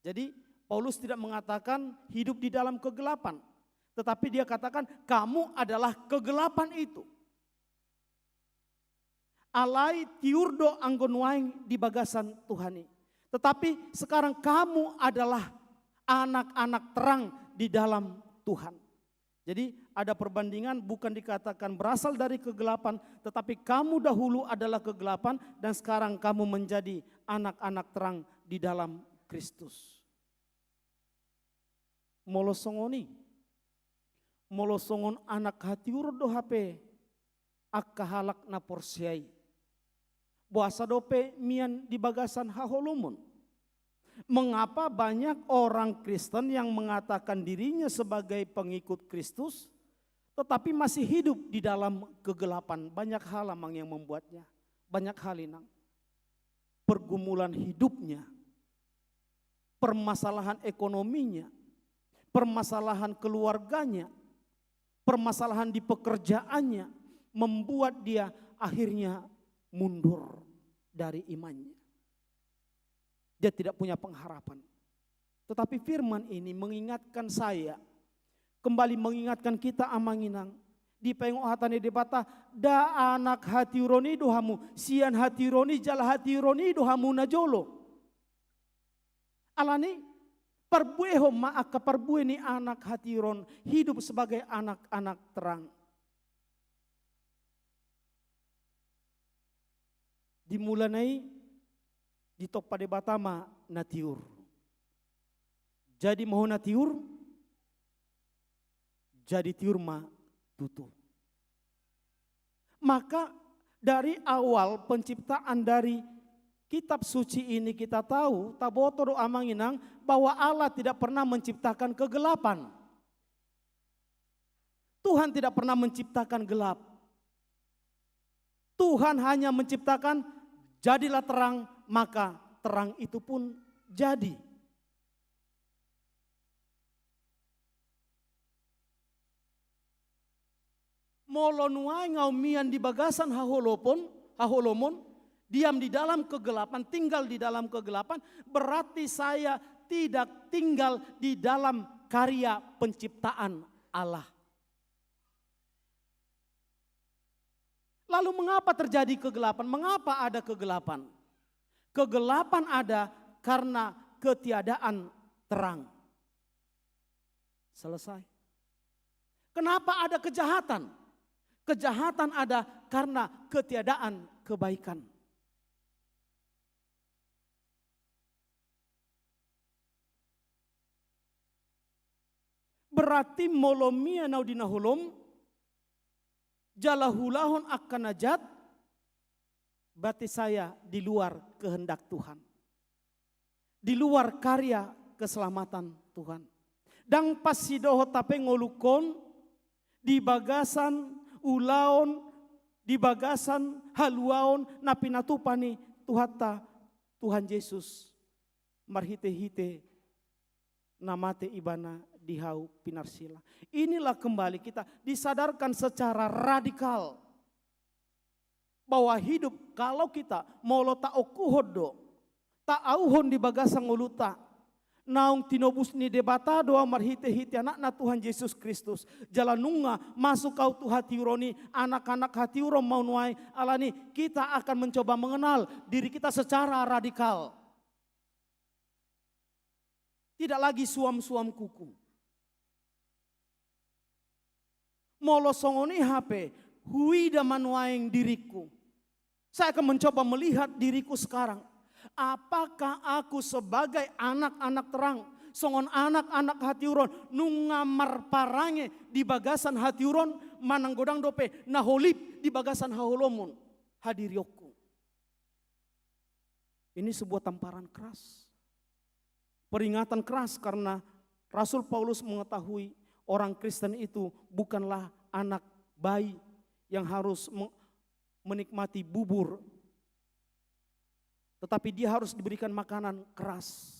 Jadi, Paulus tidak mengatakan hidup di dalam kegelapan, tetapi dia katakan, kamu adalah kegelapan itu. Alai tiur do anggo nuaeng di bagasan Tuhan i. Tetapi sekarang kamu adalah anak-anak terang di dalam Tuhan. Jadi, ada perbandingan, bukan dikatakan berasal dari kegelapan, tetapi kamu dahulu adalah kegelapan dan sekarang kamu menjadi anak-anak terang di dalam Kristus. Molo songon i, molo songon anak hatiuron do hape angka halak na porsea i, boasa dope mian di bagasan haholomon? Mengapa banyak orang Kristen yang mengatakan dirinya sebagai pengikut Kristus, tetapi masih hidup di dalam kegelapan? Banyak hal, amang, yang membuatnya. Banyak hal, inang. Pergumulan hidupnya, permasalahan ekonominya, permasalahan keluarganya, permasalahan di pekerjaannya, membuat dia akhirnya mundur dari imannya. Dia tidak punya pengharapan. Tetapi firman ini mengingatkan saya, kembali mengingatkan kita, amang inang, dipaingot hata ni Debata, nda anak hatiuron i do hamu, sian hatiuron i jala hatiuron i do hamu najolo. Alani, parbuehon ma angka parbue ni anak hatiuron, hidup sebagai anak-anak terang. Di mulana i ditompa Debata ma na tiur. Jadi ma ho na tiur, jadi tiur ma tutu. Maka dari awal penciptaan dari kitab suci ini kita tahu, taboto do, amang inang, bahwa Allah tidak pernah menciptakan kegelapan. Tuhan tidak pernah menciptakan gelap. Tuhan hanya menciptakan, "Jadilah terang," maka terang itu pun jadi. Molo nuaeng au mian di bagasan haholopon, haholomon, diam di dalam kegelapan, tinggal di dalam kegelapan, berarti saya tidak tinggal di dalam karya penciptaan Allah. Lalu mengapa terjadi kegelapan? Mengapa ada kegelapan? Kegelapan ada karena ketiadaan terang. Selesai. Kenapa ada kejahatan? Kejahatan ada karena ketiadaan kebaikan. Berarti molo mian au di na holom, jala huulahon angka na jat, berarti saya di luar kehendak Tuhan. Di luar karya keselamatan Tuhan. Ndang pas sidohot hape ngolungkon di bagasan ulaon, di bagasan haluaon na pinatupa ni Tuhanta, Tuhan Jesus, marhite-hite na mate Ibana di hau pinarsila. Inilah kembali kita disadarkan secara radikal bahwa hidup, kalau kita molo taongkuhon do, taauhon di bagasan ngolunta, naung tinobus ni Debata do au marhite-hite Anakna Tuhan Jesus Kristus. Jala nunga masuk au tu hatiuron i, anak-anak hatiuron ma au nuaeng, alani kita akan mencoba mengenal diri kita secara radikal. Tidak lagi suam-suam kuku. Molo songon i hape, huida ma nuaeng diringku. Saya akan mencoba melihat diriku sekarang. Apakah aku sebagai anak-anak terang, songon anak-anak hatiuron, nunga marparange di bagasan hatiuron, manang godang dope na holip di bagasan haholomon hadirionku. Ini sebuah tamparan keras. Peringatan keras karena Rasul Paulus mengetahui orang Kristen itu bukanlah anak bayi yang harus me-, menikmati bubur, tetapi dia harus diberikan makanan keras.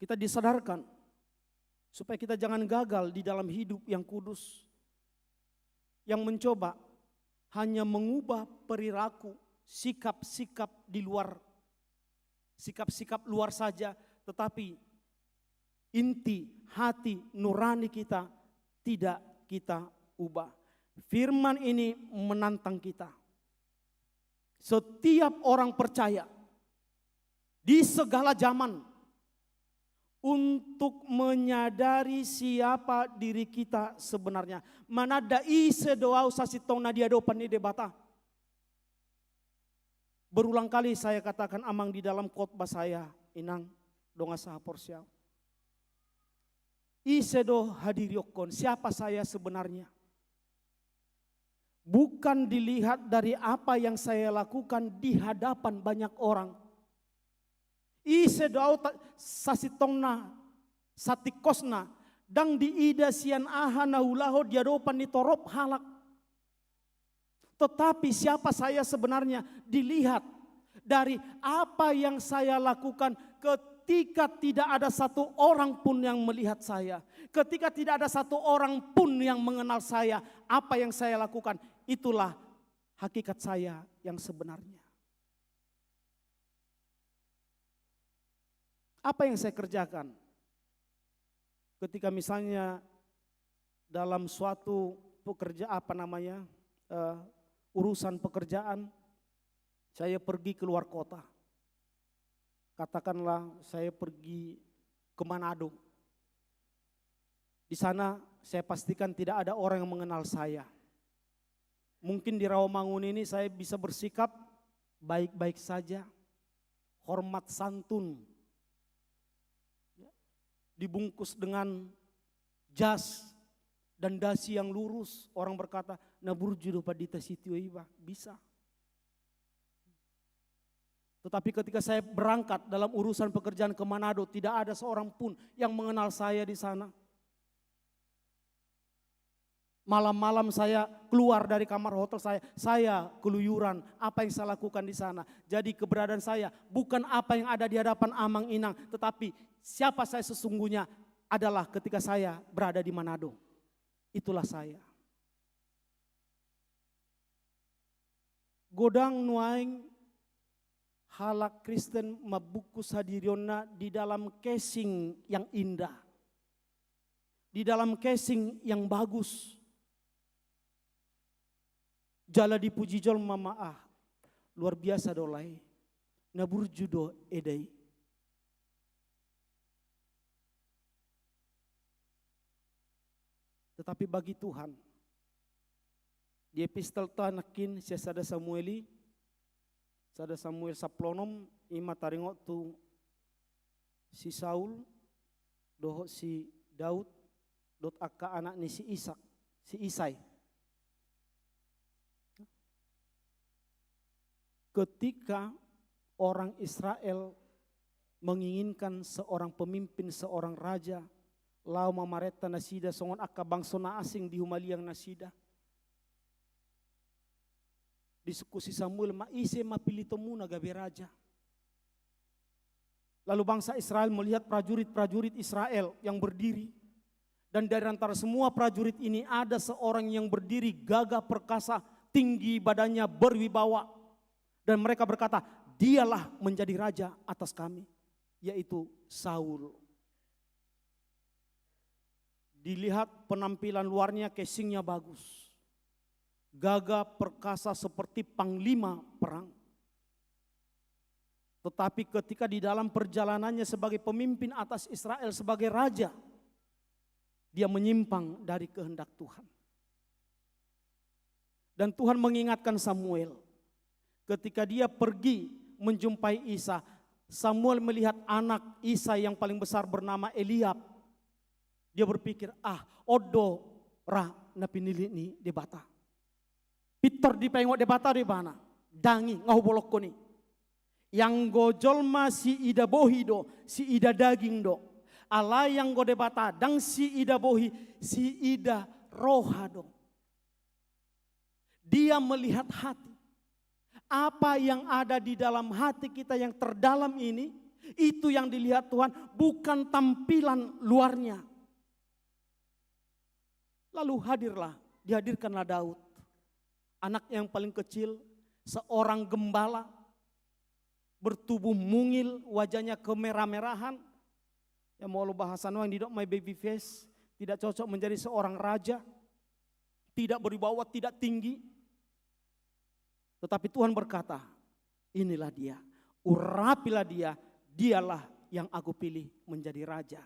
Kita disadarkan supaya kita jangan gagal di dalam hidup yang kudus, yang mencoba hanya mengubah perilaku, sikap-sikap di luar, sikap-sikap luar saja, tetapi inti, hati nurani kita tidak kita ubah. Firman ini menantang kita. Setiap orang percaya di segala zaman untuk menyadari siapa diri kita sebenarnya. Mananda ise do ahu sasintongna di adopan ni Debata. Berulang kali saya katakan, Amang, di dalam khotbah saya, Inang, dongan sahaporseaon. Ise do hadirionkon, siapa saya sebenarnya? Bukan dilihat dari apa yang saya lakukan di hadapan banyak orang. Ise do ahu ta-, sasintongna, satingkosna, ndang diida sian aha na huulahon di adopan ni torop halak. Tetapi siapa saya sebenarnya dilihat dari apa yang saya lakukan ketika tidak ada satu orang pun yang melihat saya, ketika tidak ada satu orang pun yang mengenal saya, apa yang saya lakukan, itulah hakikat saya yang sebenarnya. Apa yang saya kerjakan? Ketika misalnya dalam suatu pekerja-, apa namanya, eh, urusan pekerjaan, saya pergi keluar kota. Katakanlah saya pergi ke Manado. Di sana saya pastikan tidak ada orang yang mengenal saya. Mungkin di Rawamangun ini saya bisa bersikap baik-baik saja, hormat santun, ya, dibungkus dengan jas dan dasi yang lurus. Orang berkata, "Na burju do pandita sitio iba." Bisa. Tetapi ketika saya berangkat dalam urusan pekerjaan ke Manado, tidak ada seorang pun yang mengenal saya di sana. Malam-malam saya keluar dari kamar hotel saya, saya keluyuran. Apa yang saya lakukan di sana? Jadi keberadaan saya bukan apa yang ada di hadapan Amang Inang, tetapi siapa saya sesungguhnya adalah ketika saya berada di Manado. Itulah saya. Godang nuaeng halak Kristen mambungkus hadirionna di dalam casing yang indah, di dalam casing yang bagus. Jala dipuji jolma ma, ah, luar biasa do lae, na burju do eda i. Tetapi bagi Tuhan, di epistelta nangkin sian sada Samuel i, sada Samuel sampulu onom, i ma taringot tu si Saul dohot si Daud dohot angka anak ni si Isak, si Isai. Ketika orang Israel menginginkan seorang pemimpin, seorang raja, laho mamarenta nasida songon angka bangso na asing di humaliang nasida, disungkun si Samuel ma, "Ise ma pilitonmuna gabe raja?" Lalu bangsa Israel melihat prajurit-prajurit Israel yang berdiri. Dan dari antara semua prajurit ini ada seorang yang berdiri, gagah perkasa, tinggi badannya, berwibawa. Dan mereka berkata, "Dialah menjadi raja atas kami," yaitu Saul. Dilihat penampilan luarnya, casingnya bagus. Gagah perkasa seperti panglima perang. Tetapi ketika di dalam perjalanannya sebagai pemimpin atas Israel, sebagai raja, dia menyimpang dari kehendak Tuhan. Dan Tuhan mengingatkan Samuel, ketika dia pergi menjumpai Isa, Samuel melihat anak Isa yang paling besar bernama Eliab. Dia berpikir, "Ah, on do ra na pinillit ni Debata." Pintor dipaingot Debata do ibana. "Ndang i, nga hubolongkon i. Ianggo jolma siida bohi do, siida daging do. Alai anggo Debata ndang siida bohi, siida roha do." Dia melihat hati. Apa yang ada di dalam hati kita yang terdalam ini, itu yang dilihat Tuhan, bukan tampilan luarnya. Lalu hadirlah, dihadirkanlah Daud, anak yang paling kecil, seorang gembala, bertubuh mungil, wajahnya kemerah-merahan. Ya, molo bahasa nuaeng didok my baby face, tidak cocok menjadi seorang raja, tidak berwibawa, tidak tinggi. Tetapi Tuhan berkata, "Inilah dia, urapilah dia, dialah yang Aku pilih menjadi raja."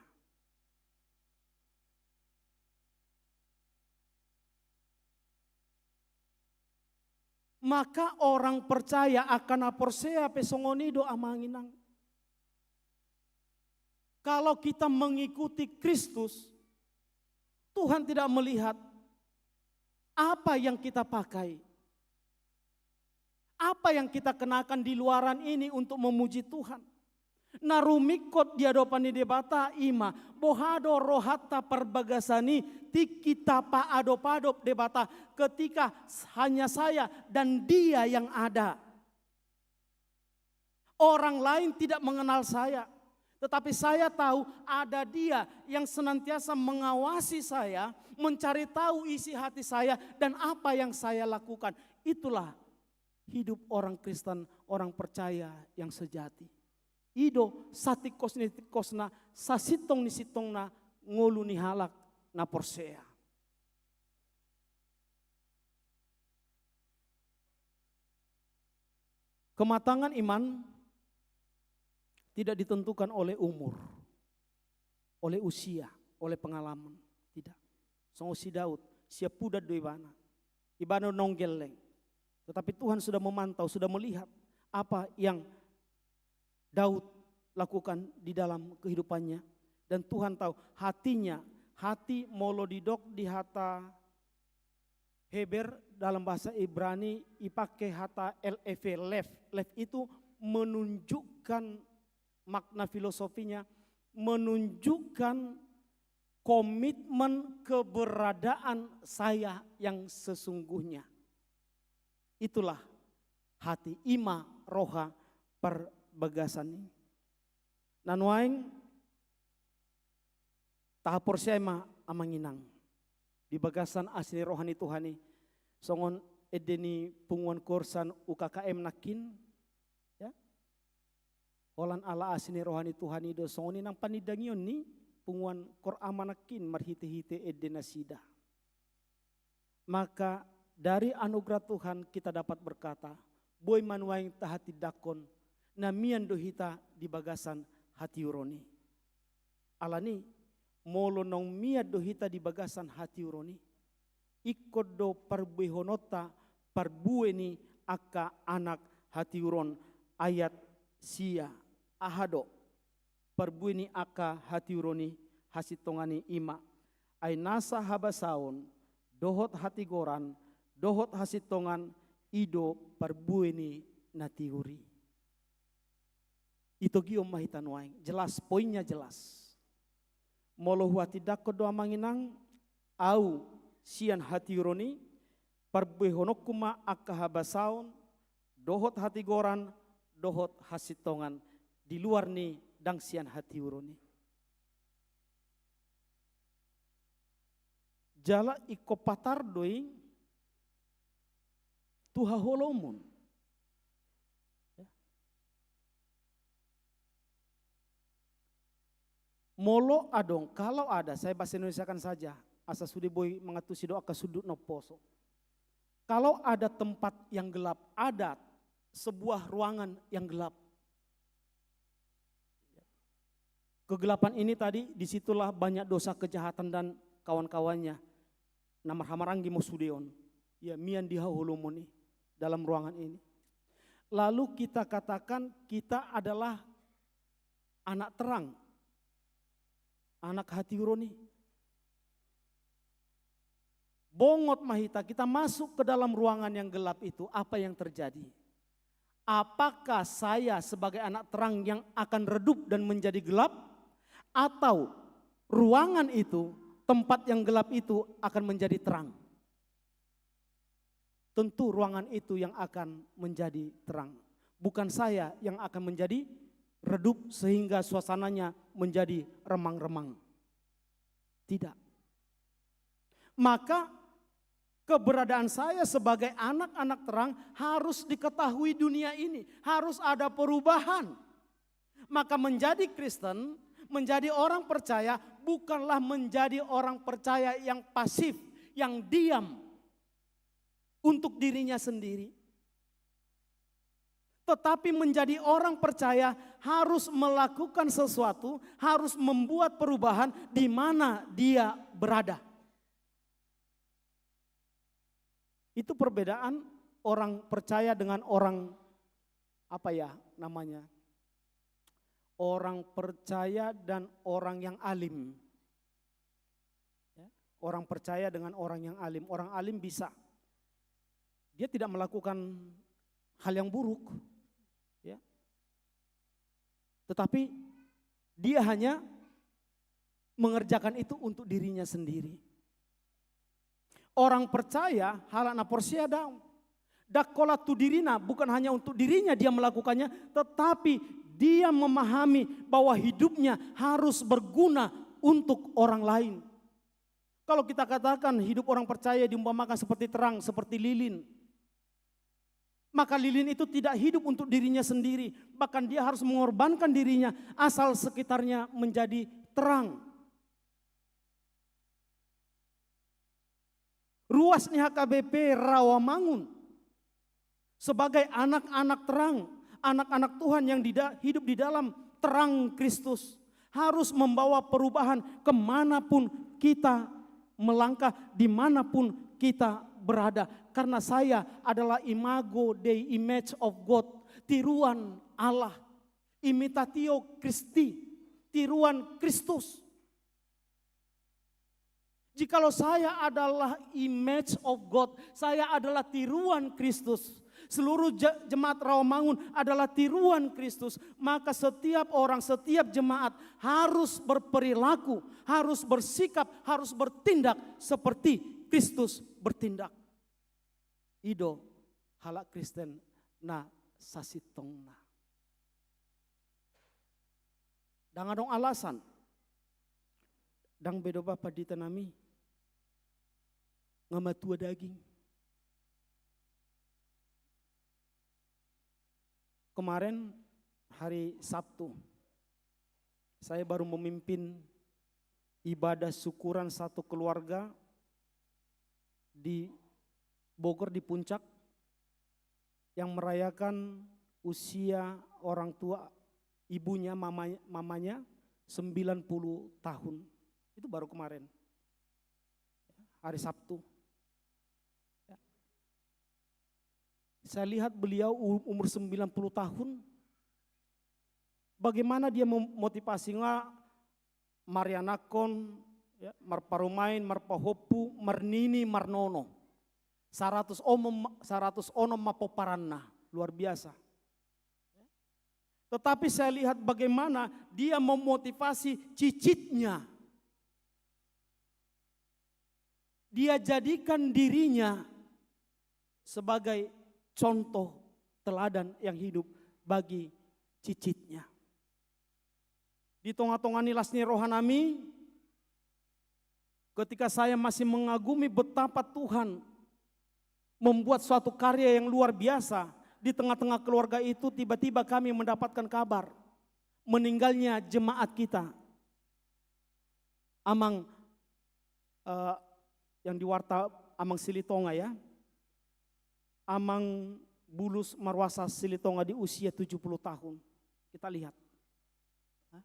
Maka orang percaya akan na porsea pe songon i do, amang inang. Kalau kita mengikuti Kristus, Tuhan tidak melihat apa yang kita pakai, apa yang kita kenakan di luaran ini untuk memuji Tuhan. Na rumingkot di adopan ni Debata i ma, boha do rohanta parbagasan i, tingki tapaadop-adop Debata, ketika hanya saya dan Dia yang ada. Orang lain tidak mengenal saya, tetapi saya tahu ada Dia yang senantiasa mengawasi saya, mencari tahu isi hati saya dan apa yang saya lakukan. Itulah hidup orang Kristen, orang percaya yang sejati. I do satingkos ni tingkosna, sasintong ni sintongna ngolu ni halak na porsea. Kematangan iman tidak ditentukan oleh umur, oleh usia, oleh pengalaman. Tidak. Songon si Daud, siap pudan do ibana. Ibana naung gelleng. Tetapi Tuhan sudah memantau, sudah melihat apa yang Daud lakukan di dalam kehidupannya. Dan Tuhan tahu hatinya, hati molo didok di hata Heber, dalam bahasa Ibrani dipake hata L E V, lev. Lev itu menunjukkan makna filosofinya, menunjukkan komitmen keberadaan saya yang sesungguhnya. Itulah hati, i ma roha parbagasan i. Na nuaeng tahaporseai ma, amang inang, di bagasan asi ni roha ni Tuhan i, songon ende ni punguan koor sian U K K M nangkin, ya. Holan ala asi ni roha ni Tuhan i do songon i nang panindangion ni punguan koor ama nangkin marhite-hite ende nasida. Maka dari anugerah Tuhan kita dapat berkata, boi ma nuaeng tahatindangkon, na mian do hita di bagasan hatiuron i. Alani, molo naung mian do hita di bagasan hatiuron i, ingkon do parbuehononta parbue ni angka anak hatiuron. Ayat sia, aha do parbue ni angka hatiuron i? Hasintongan i, i ma, ai nasa habasaon, dohot hatigoran, dohot hasintongan, i do parbue ni na tiur i. Itogion ma hita nuaeng, jelas, poinnya jelas. Molo huhatindangkon do, amang inang, au sian hatiuron i, parbuehononku ma angka habasaon, dohot hatigoran, dohot hasintongan, di luar ni ndang sian hatiuron i. Jala ingkon patar do i tu haholomon. Ya. Molo adong, kalau ada, saya bahasa Indonesiakan saja, asa sude boi mangantusi do angka sundut na umposo. Kalau ada tempat yang gelap, ada sebuah ruangan yang gelap, Kegelapan ini tadi, disitulah banyak dosa kejahatan dan kawan-kawannya. Na marhamaranggi ma sude on. Ya, mian di haholomon i, dalam ruangan ini. Lalu kita katakan kita adalah anak terang. Anak hatiuron i. Bongot ma hita, kita masuk ke dalam ruangan yang gelap itu, apa yang terjadi? Apakah saya sebagai anak terang yang akan redup dan menjadi gelap? Atau ruangan itu, tempat yang gelap itu akan menjadi terang? Tentu ruangan itu yang akan menjadi terang. Bukan saya yang akan menjadi redup sehingga suasananya menjadi remang-remang. Tidak. Maka keberadaan saya sebagai anak-anak terang harus diketahui dunia ini, harus ada perubahan. Maka menjadi Kristen, menjadi orang percaya bukanlah menjadi orang percaya yang pasif, yang diam untuk dirinya sendiri. Tetapi menjadi orang percaya harus melakukan sesuatu, harus membuat perubahan di mana dia berada. Itu perbedaan orang percaya dengan orang, apa ya namanya? Orang percaya dan orang yang alim. Ya, orang percaya dengan orang yang alim. Orang alim bisa. Dia tidak melakukan hal yang buruk. Ya. Tetapi dia hanya mengerjakan itu untuk dirinya sendiri. Orang percaya, halak na porsea dao. Ndang holan tu dirina, bukan hanya untuk dirinya dia melakukannya, tetapi dia memahami bahwa hidupnya harus berguna untuk orang lain. Kalau kita katakan hidup orang percaya diumpamakan seperti terang, seperti lilin, maka lilin itu tidak hidup untuk dirinya sendiri, bahkan dia harus mengorbankan dirinya asal sekitarnya menjadi terang. Ruas ni H K B P Rawamangun sebagai anak-anak terang, anak-anak Tuhan yang di da-, hidup di dalam terang Kristus, harus membawa perubahan kemanapun kita melangkah, dimanapun kita berada. Karena saya adalah imago Dei, image of God, tiruan Allah, imitatio Christi, tiruan Kristus. Jikalau saya adalah image of God, saya adalah tiruan Kristus, seluruh je-, jemaat Rawamangun adalah tiruan Kristus, maka setiap orang, setiap jemaat harus berperilaku, harus bersikap, harus bertindak seperti Kristus bertindak. I do halak Kristen na sasintongna. Ndang adong alasan. Ndang be do ba pandita nami nga matua daging. Kemarin hari Sabtu, saya baru memimpin ibadah syukuran satu keluarga di Bogor, di Puncak, yang merayakan usia orang tua ibunya, mamanya, mamanya sembilan puluh tahun. Itu baru kemarin, hari Sabtu. Ya. Saya lihat beliau u-, umur sembilan puluh tahun, bagaimana dia memotivasi, nga marianakhon, ya, marparumaen, marpahompu, marnini, marnono. Saratus onom, saratus onom ma pomparanna, luar biasa. Tetapi saya lihat bagaimana dia memotivasi cicitnya. Dia jadikan dirinya sebagai contoh teladan yang hidup bagi cicitnya. Di tonga-tonga ni las ni roha nami, ketika saya masih mengagumi betapa Tuhan membuat suatu karya yang luar biasa di tengah-tengah keluarga itu, tiba-tiba kami mendapatkan kabar meninggalnya jemaat kita. Amang, eh, yang di warta Amang Silitonga, ya. Amang Bulus Marwasa Silitonga di usia tujuh puluh tahun. Kita lihat. Hah?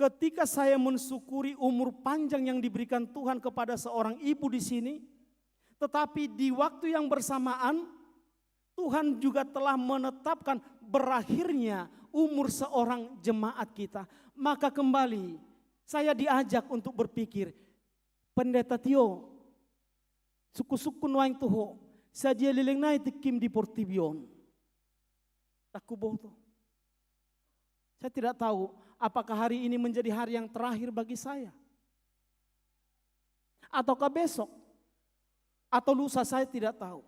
Ketika saya mensyukuri umur panjang yang diberikan Tuhan kepada seorang ibu di sini, tetapi di waktu yang bersamaan, Tuhan juga telah menetapkan berakhirnya umur seorang jemaat kita. Maka kembali, saya diajak untuk berpikir, Pendeta Tio, sungkun-sungkun nuaeng tu ho, sadia leleng nai tingkim di portibi on. Ndang huboto. Saya tidak tahu apakah hari ini menjadi hari yang terakhir bagi saya. Ataukah besok. Atau lusa, saya tidak tahu.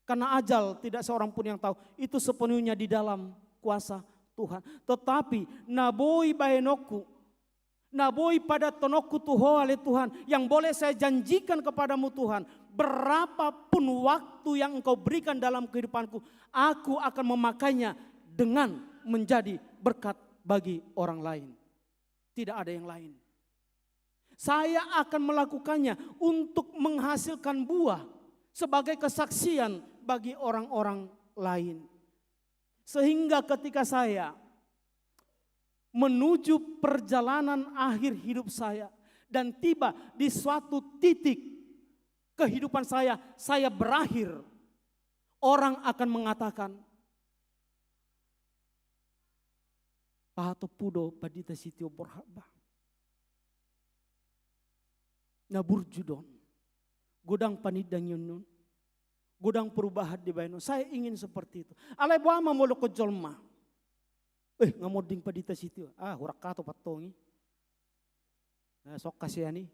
Karena ajal tidak seorang pun yang tahu. Itu sepenuhnya di dalam kuasa Tuhan. Tetapi na boi baenonku, na boi padatononku tu ho ale Tuhan, yang boleh saya janjikan kepadamu Tuhan, berapapun waktu yang Engkau berikan dalam kehidupanku, aku akan memakainya dengan menjadi berkat bagi orang lain. Tidak ada yang lain. Saya akan melakukannya untuk menghasilkan buah sebagai kesaksian bagi orang-orang lain. Sehingga ketika saya menuju perjalanan akhir hidup saya dan tiba di suatu titik kehidupan saya, saya berakhir, orang akan mengatakan, "Pahatop hu do Pandita Sitio borhat ba. Na burju do on. Godang panindangionnon. Godang perubahan dibaen on. Saya ingin seperti itu." Alai boha ma molo dokkon jolma, "Eh, nga monding Pandita Sitio." "Ah, hurang hatop antong i. Na songka sian i."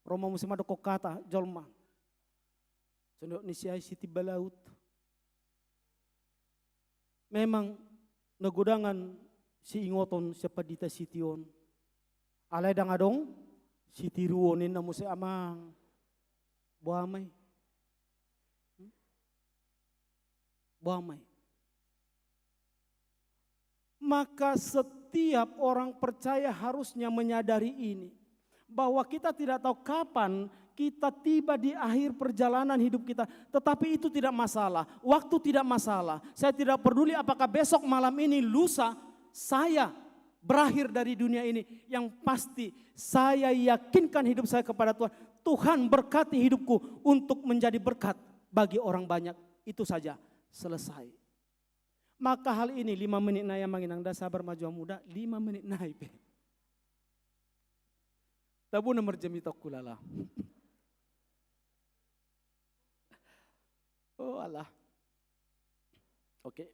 Ro ma muse mandokkon hata jolma, "Songon ni si ai sitimba laut." Memang na godangan siingoton sian Pandita Sitio on. Alai ndang adong sitiruon, ninna muse amang. Boha ma i? Hmm? Boha ma i? Maka setiap orang percaya harusnya menyadari ini, bahwa kita tidak tahu kapan kita tiba di akhir perjalanan hidup kita, tetapi itu tidak masalah. Waktu tidak masalah. Saya tidak peduli apakah besok, malam ini, lusa saya berakhir dari dunia ini. Yang pasti, saya yakinkan hidup saya kepada Tuhan. Tuhan, berkati hidupku untuk menjadi berkat bagi orang banyak. Itu saja. Selesai. Maka hal ini, lima menit nai, amang inang, nda sabar ma jo hamu da, lima menit nai pe. Tabo na marjamita, hulala. Oh, alah. Oke.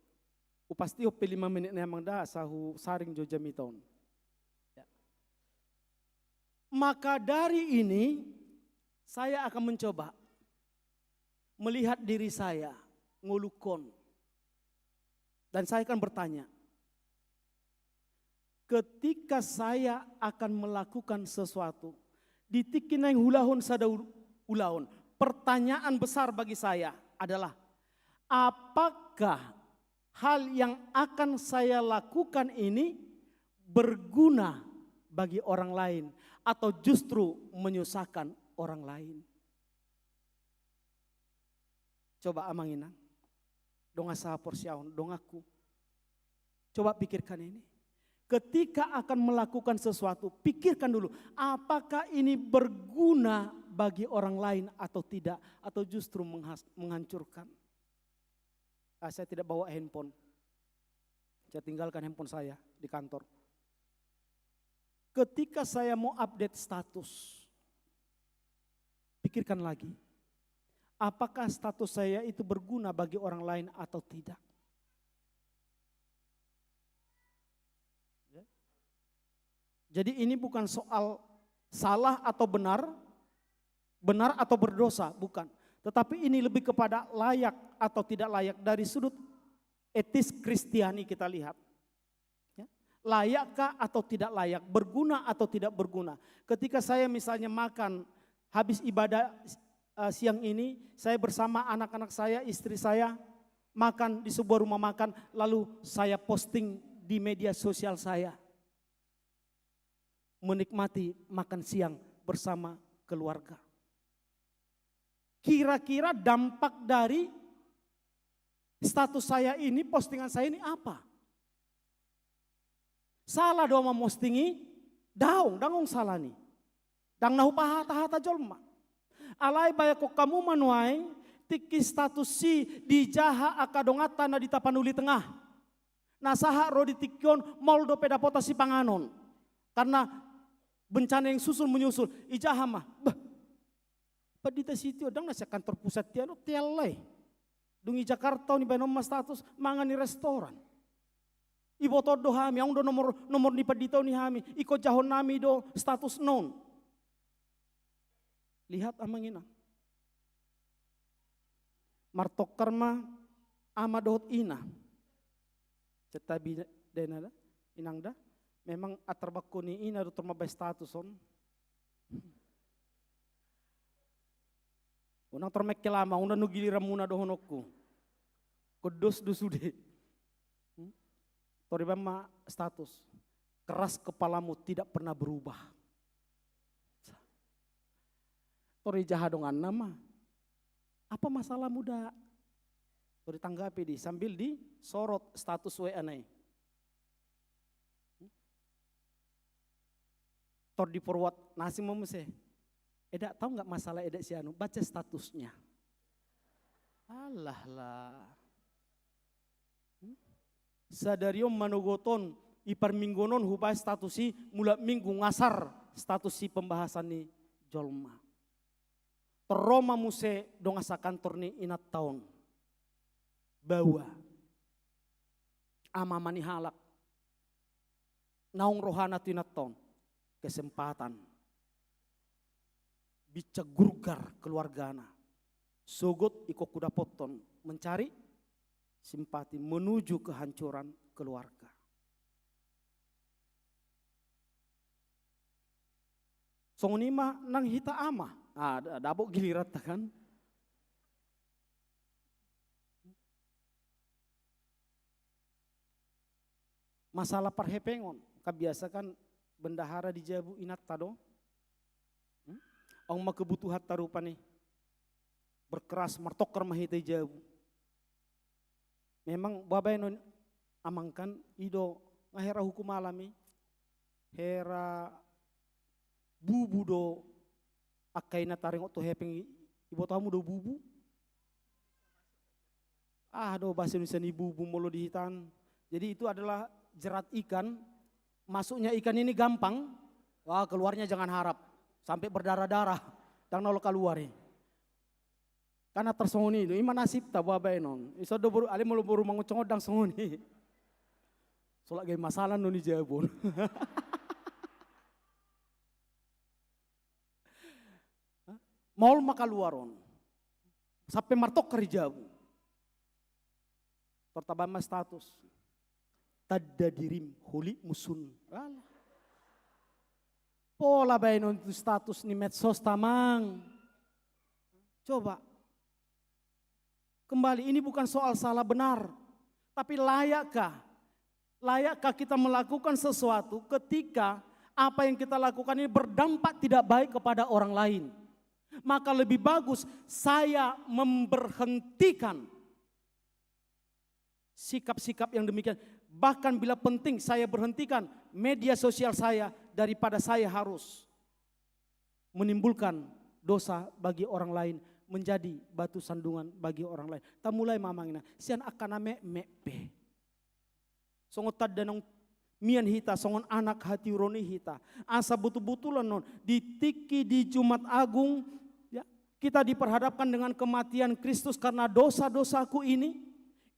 Hupastihon pe lima menit nai, amang, da, asa husaring jo jamita on. Ya. Maka dari ini, saya akan mencoba melihat diri saya, ngolungkon. Dan saya akan bertanya, ketika saya akan melakukan sesuatu, di tingki naeng huulahon sada ul-, ulaon, pertanyaan besar bagi saya adalah, apakah hal yang akan saya lakukan ini berguna bagi orang lain atau justru menyusahkan orang lain? Coba, amang inang, dongan sahaporseaon, donganku. Coba pikirkan ini. Ketika akan melakukan sesuatu, pikirkan dulu, apakah ini berguna bagi orang lain atau tidak, atau justru menghas-, menghancurkan. Ah, saya tidak bawa handphone. Saya tinggalkan handphone saya di kantor. Ketika saya mau update status, pikirkan lagi, apakah status saya itu berguna bagi orang lain atau tidak? Ya. Jadi, ini bukan soal salah atau benar, benar atau berdosa, bukan. Tetapi ini lebih kepada layak atau tidak layak dari sudut etis Kristiani kita lihat. Ya. Layakkah atau tidak layak, berguna atau tidak berguna. Ketika saya misalnya makan, habis ibadah, eh, siang ini, saya bersama anak-anak saya, istri saya, makan di sebuah rumah makan, lalu saya posting di media sosial saya. Menikmati makan siang bersama keluarga. Kira-kira dampak dari status saya ini, postingan saya ini apa? Sala do mamosting i? Daong, daong sala ni. Ndang na hupahata-hata jolma. Alai bayangkon hamu ma nuaeng, tingki status i dijaha angka donganta na di Tapanuli Tengah. Na sahat ro di tingki on, maol dope dapotan sipanganon. Karena bencana yang susul menyusul, ijaha ma. Bah, pandita sitio, ndang na sian kantor pusat tian on, tian lai. Dung i Jakarta on, ibaen on ma status, mangan i restoran. Iboto do hami, aung do nomor, nomor ni pandita on i hami, ingkon jahon nami do status non. Lihat amang inang. Martongkar ma ama dohot ina. Setabi dena da, inang da. Memang atar bangko ni ina do tor mambaen status on. Unang tor mengkel ama, unang nu giliranmuna dohononku. Kodos do sude. Hmm? Tor ibaen ma status. Keras kepalamu tidak pernah berubah. Tor ijaha donganna ma. Apa masalahmu da? Tor ditanggapi di, sambil disorot status W A na i. Tor di forward na asing ma muse. Eda, tahu nggak masalah eda si anu? Baca statusnya. Alah lah. Hmm? Sadari on manogot on, i parmingguon on hubaen status i, mulak minggu ngasar status i pembahasan ni jolma. Tor ro ma muse dongan sakantor ni inanta on. Baoa. Ama-ama ni halak. Naung rohana tu inanta on. Kesempatan. Bincang gurgar keluargana. Sogot ingkon hudapothon mencari simpati menuju kehancuran keluarga. Songon i ma nang hita ama. Ah, da-, dapot giliranta kan. Masalah parhepengon, kan biasa kan bendahara di jabu inanta do. Hmm? Aung ma kebutuhanta rupani. Berkeras, martongkar ma hita i jabu. Memang babaen on amang kan i do nga hera hukum alam i. Hera bubu do angka ina taringot tu hepeng i, iboto hamu do bubu? Ah, do bahasa Indonesia ni bubu molo di hita an. Jadi itu adalah jerat ikan. Masuknya ikan ini gampang, wah, keluarnya jangan harap. Sampai berdarah-darah. Ndang na olo kaluar i. Karena tarsongon i do, i ma nasibta babaen on. Iso do boru, alai molo boru mangunsong on ndang songon i. Solak gabe masalah non i jabu on. Maol ma kaluar on. Sampe martongkar i jabu. Tor tabaen ma status. Tanda dirim, holit musun. Alah. Pola baenon tu status ni medsos, tamang. Coba. Kembali, ini bukan soal salah benar. Tapi layakkah? Layakkah kita melakukan sesuatu ketika apa yang kita lakukan ini berdampak tidak baik kepada orang lain? Maka lebih bagus saya memberhentikan sikap-sikap yang demikian. Bahkan bila penting, saya berhentikan media sosial saya daripada saya harus menimbulkan dosa bagi orang lain, menjadi batu sandungan bagi orang lain. Tamulai ma amang inang, sian angka na metmet pe. Songon tanda naung mian hita, songon anak hatiuron i hita. Asa butul-butulan on, di tingki di Jumat Agung, ya, kita diperhadapkan dengan kematian Kristus karena dosa-dosaku ini.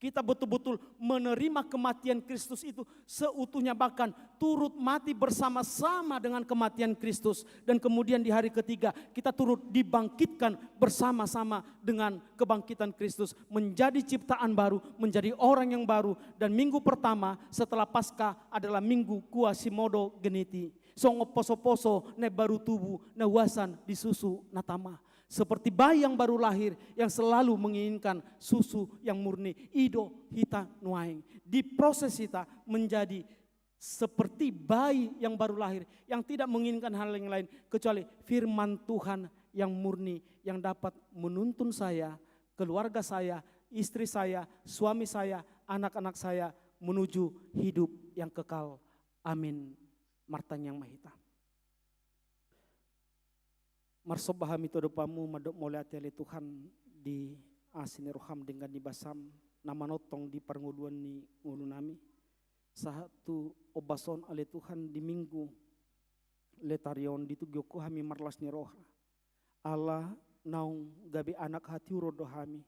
Kita betul-betul menerima kematian Kristus itu seutuhnya, bahkan turut mati bersama-sama dengan kematian Kristus. Dan kemudian di hari ketiga, kita turut dibangkitkan bersama-sama dengan kebangkitan Kristus, menjadi ciptaan baru, menjadi orang yang baru. Dan minggu pertama setelah Paskah adalah minggu Quasimodogeniti. Songon poso-poso na baru tubu, na uasan di susu na tama. Seperti bayi yang baru lahir yang selalu menginginkan susu yang murni. I do hita nuaeng. Diproses hita menjadi seperti bayi yang baru lahir, yang tidak menginginkan hal yang lain kecuali firman Tuhan yang murni, yang dapat menuntun saya, keluarga saya, istri saya, suami saya, anak-anak saya menuju hidup yang kekal. Amin. Martangiang ma hita. Marsomba hami tu adopanMu, mandok mauliate ale Tuhan, di asi ni rohaM denggan ni basaM na manongtong di parngoluan ni ngolunami. Sahat tu ombas on ale Tuhan, di Minggu Letarion, ditogihon Ho hami marlas ni roha. Ala naung gabe anak hatiuron do hami,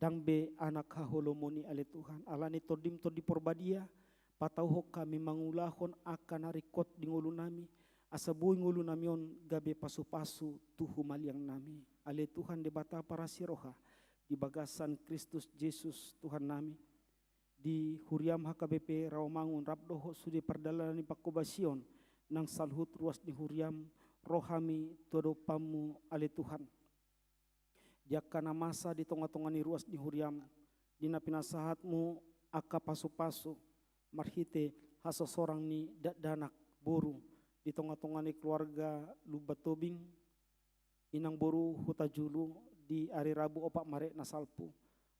ndang be anak haholomon i ale Tuhan. Alani TondiM Tondi Parbadia, patauhon hami mangulahon angka na ringkot di ngolunami, asa boi ngolunami on gabe pasupasu tu humaliangnami. Ale Tuhan Debata parasi roha, di bagasan Kristus Jesus Tuhannami, di huriaM H K B P Rawamangun rap dohot sude pardalanan ni panghobasion nang saluhut ruas ni huriaM, ro hami tu adopanMu ale Tuhan. Di angka na masa di tongatonga ni ruas ni huriaM, di na pinasahatMu angka pasupasu marhite hasosorang ni dakdanak boru di tongatonga ni keluarga Lumban Tobing, inang boru Hutajulu, di ari Rabu opat Maret na salpu.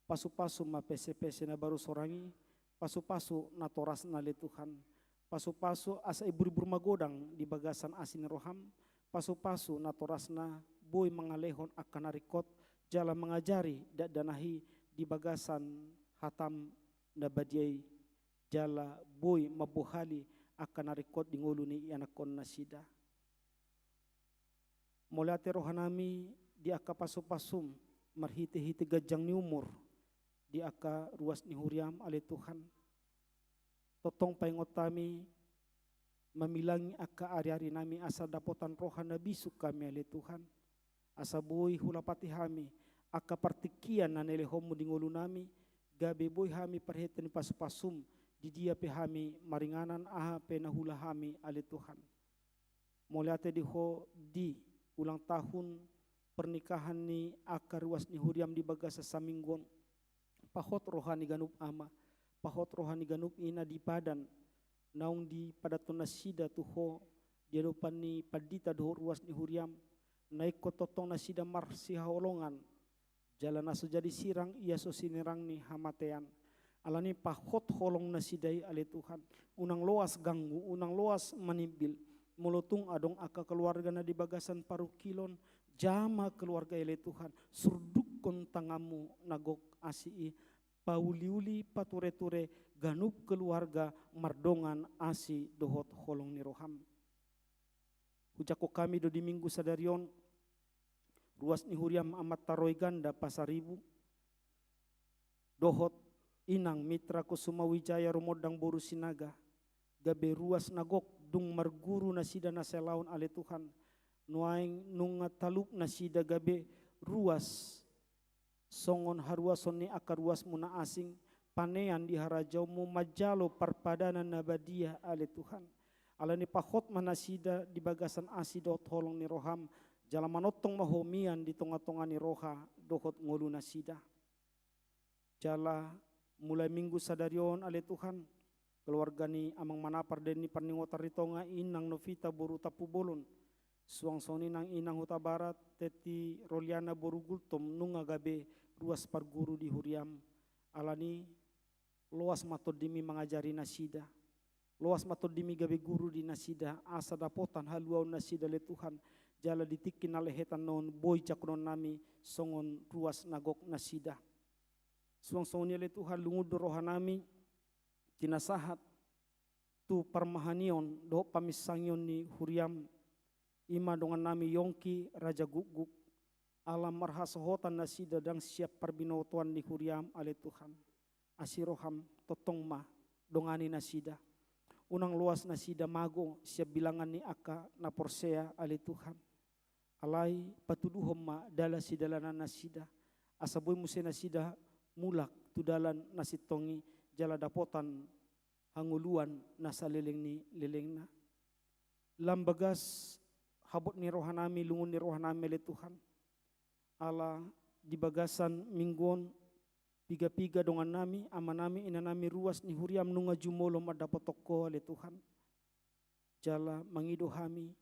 Pasupasu ma pesepese na baru sorang i, pasupasu natorasna ale Tuhan. Pasupasu asa iburibur magodang di bagasan asi ni rohaM, pasupasu natorasna boi mangalehon angka na ringkot, jala mangajari dakdanak i di bagasan hataM na badia i, jala boi mambohali angka na ringkot di ngolu ni ianakhon nasida. Mauliate rohanami di angka pasupasum marhitehite ganjang ni umur di angka ruas ni huriam ale Tuhan. Tongtong paingot hami mamilangi angka ariarinami asa dapotan roha na bisuk hami ale Tuhan. Asa boi hulapati hami angka partingkian na nilehonmu di ngolunami, gabe boi hami parhite ni pasupasum di dia pe hami maringanan aha pe na huula hami ale Tuhan. Mauliate di Ho di ulang tahun pernikahan ni angka ruas ni huriam di bagasan saminggu on. Pahot roha ni ganup ama, pahot roha ni ganup ina di padan, naung dipadathon nasida tu Ho di adopan ni pandita dohot ruas ni huriam, na ingkon tongtong nasida marsihaholongan, jala na so jadi sirang ia so sinirang ni hamatean. Alani pahot holong nasida i ale Tuhan, unang loas ganggu, unang loas manimbil. Molo tung adong angka keluarga na di bagasan parungkilon, jama keluarga i ale Tuhan, surdukkon tanganmu na gok asi i, pauliuli patureture ganup keluarga mardongan asi dohot holong ni roham. Hujangkon hami do di minggu sadari on ruas ni huriam amanta Roy Ganda Pasaribu, dohot inang Mitra Kusuma Wijaya Rumondang boru Sinaga, gabe ruas na gok dung marguru nasida na salaon ale Tuhan. Nuaeng nunga talup nasida gabe ruas songon haruason ni angka ruasmu na asing, panean di harajaonmu manjalo parpadanan na badia ale Tuhan. Alani pahot ma nasida di bagasan asi dohot holong ni roham, jala manongtong ma Ho mian di tongatonga ni roha dohot ngolu nasida. Jala mulai minggu sadari on ale Tuhan, keluarga ni amang Manapar Deni Parningotan Ritonga, inang Novita boru Tampubolon, suang songon i nang inang Hutabarat Teti Roliana boru Gultom, nunga gabe ruas parguru di huriam. Alani loas ma tondimi mangajari nasida, loas ma tondimi gabe guru di nasida, asa dapotan haluaon nasida ale Tuhan, jala di tingki na lehet annon boi jangkononnami songon ruas na gok nasida. Suang songon i ale Tuhan, lungun do rohanami, tinasahat tu parmahanion dohot paminsangion ni huriam, ima dongannami Yongki Raja Gukguk, ala marhasohotan nasida ndang siap parbinotoan ni huriam ale Tuhan. Asi roham tongtong ma dongani nasida. Unang loas nasida mago sian bilangan ni angka na porsea ale Tuhan. Alai patuduhon ma dalan sidalanan nasida, asa boi muse nasida mulak tu dalan na sintong i jala dapotan hangoluan na saleleng ni lelengna. Lam bagas habot ni rohanami, lungun ni rohanami ale Tuhan. Ala di bagasan minggu on, piga-piga dongannami, amanami, inanami, ruas ni huriam nunga jumolo mandapothon Ho ale Tuhan. Jala mangido hami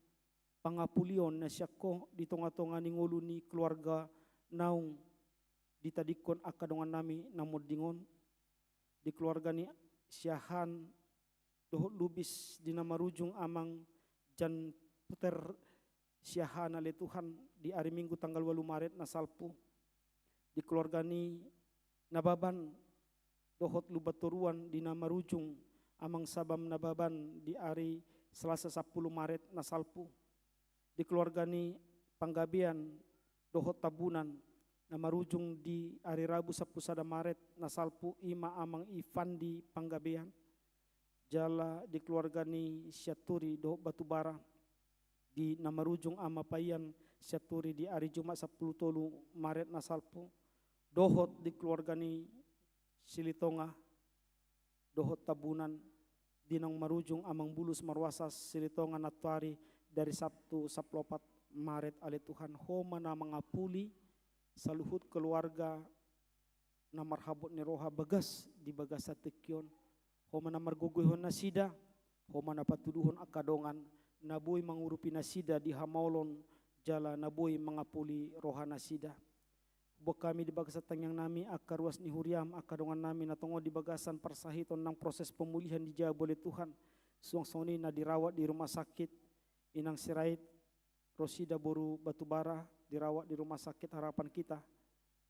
pangapulion na sian Ho di tongatonga ni ngolu ni keluarga naung ditadingkon angka dongannami na monding on, di keluarga ni siahaan dohot Lubis di na marujung amang Jan Puter Siahaan ale Tuhan, di ari Minggu tanggal ualu Maret na salpu. Di keluarga ni Nababan dohot Lumbantoruan di na marujung amang Sabam Nababan di ari Selasa sampulu Maret na salpu. Di keluarga ni Panggabean dohot Tambunan na marujung di ari Rabu sampulu sada Maret na salpu, i ma amang Ivandi Panggabean, jala di keluarga ni Sianturi dohot Batubara di na marujung ama Paian Sianturi di ari Jumat sampulu tolu Maret na salpu, dohot di keluarga ni Silitonga dohot Tambunan di naung marujung amang Bulus Maruasa Silitonga nantoari dari Sabtu sampulu opat Maret ale Tuhan. Ho ma na mangapuli saluhut keluarga na marhabot ni roha bagas di bagasan tingki on. Ho ma na margogoihon nasida, ho ma na patuduhon angka dongan na boi mangurupi nasida di hamaolon jala na boi mangapuli roha nasida. Huboan hami di bagasan tangiang nami angka ruas ni huriam, angka dongan nami na tongon di bagasan parsahiton nang proses pemulihan di jabu ale Tuhan. Suang songon i na dirawat di rumah sakit, Inang Sirait Rosida boru Batubara dirawat di Rumah Sakit Harapan Kita.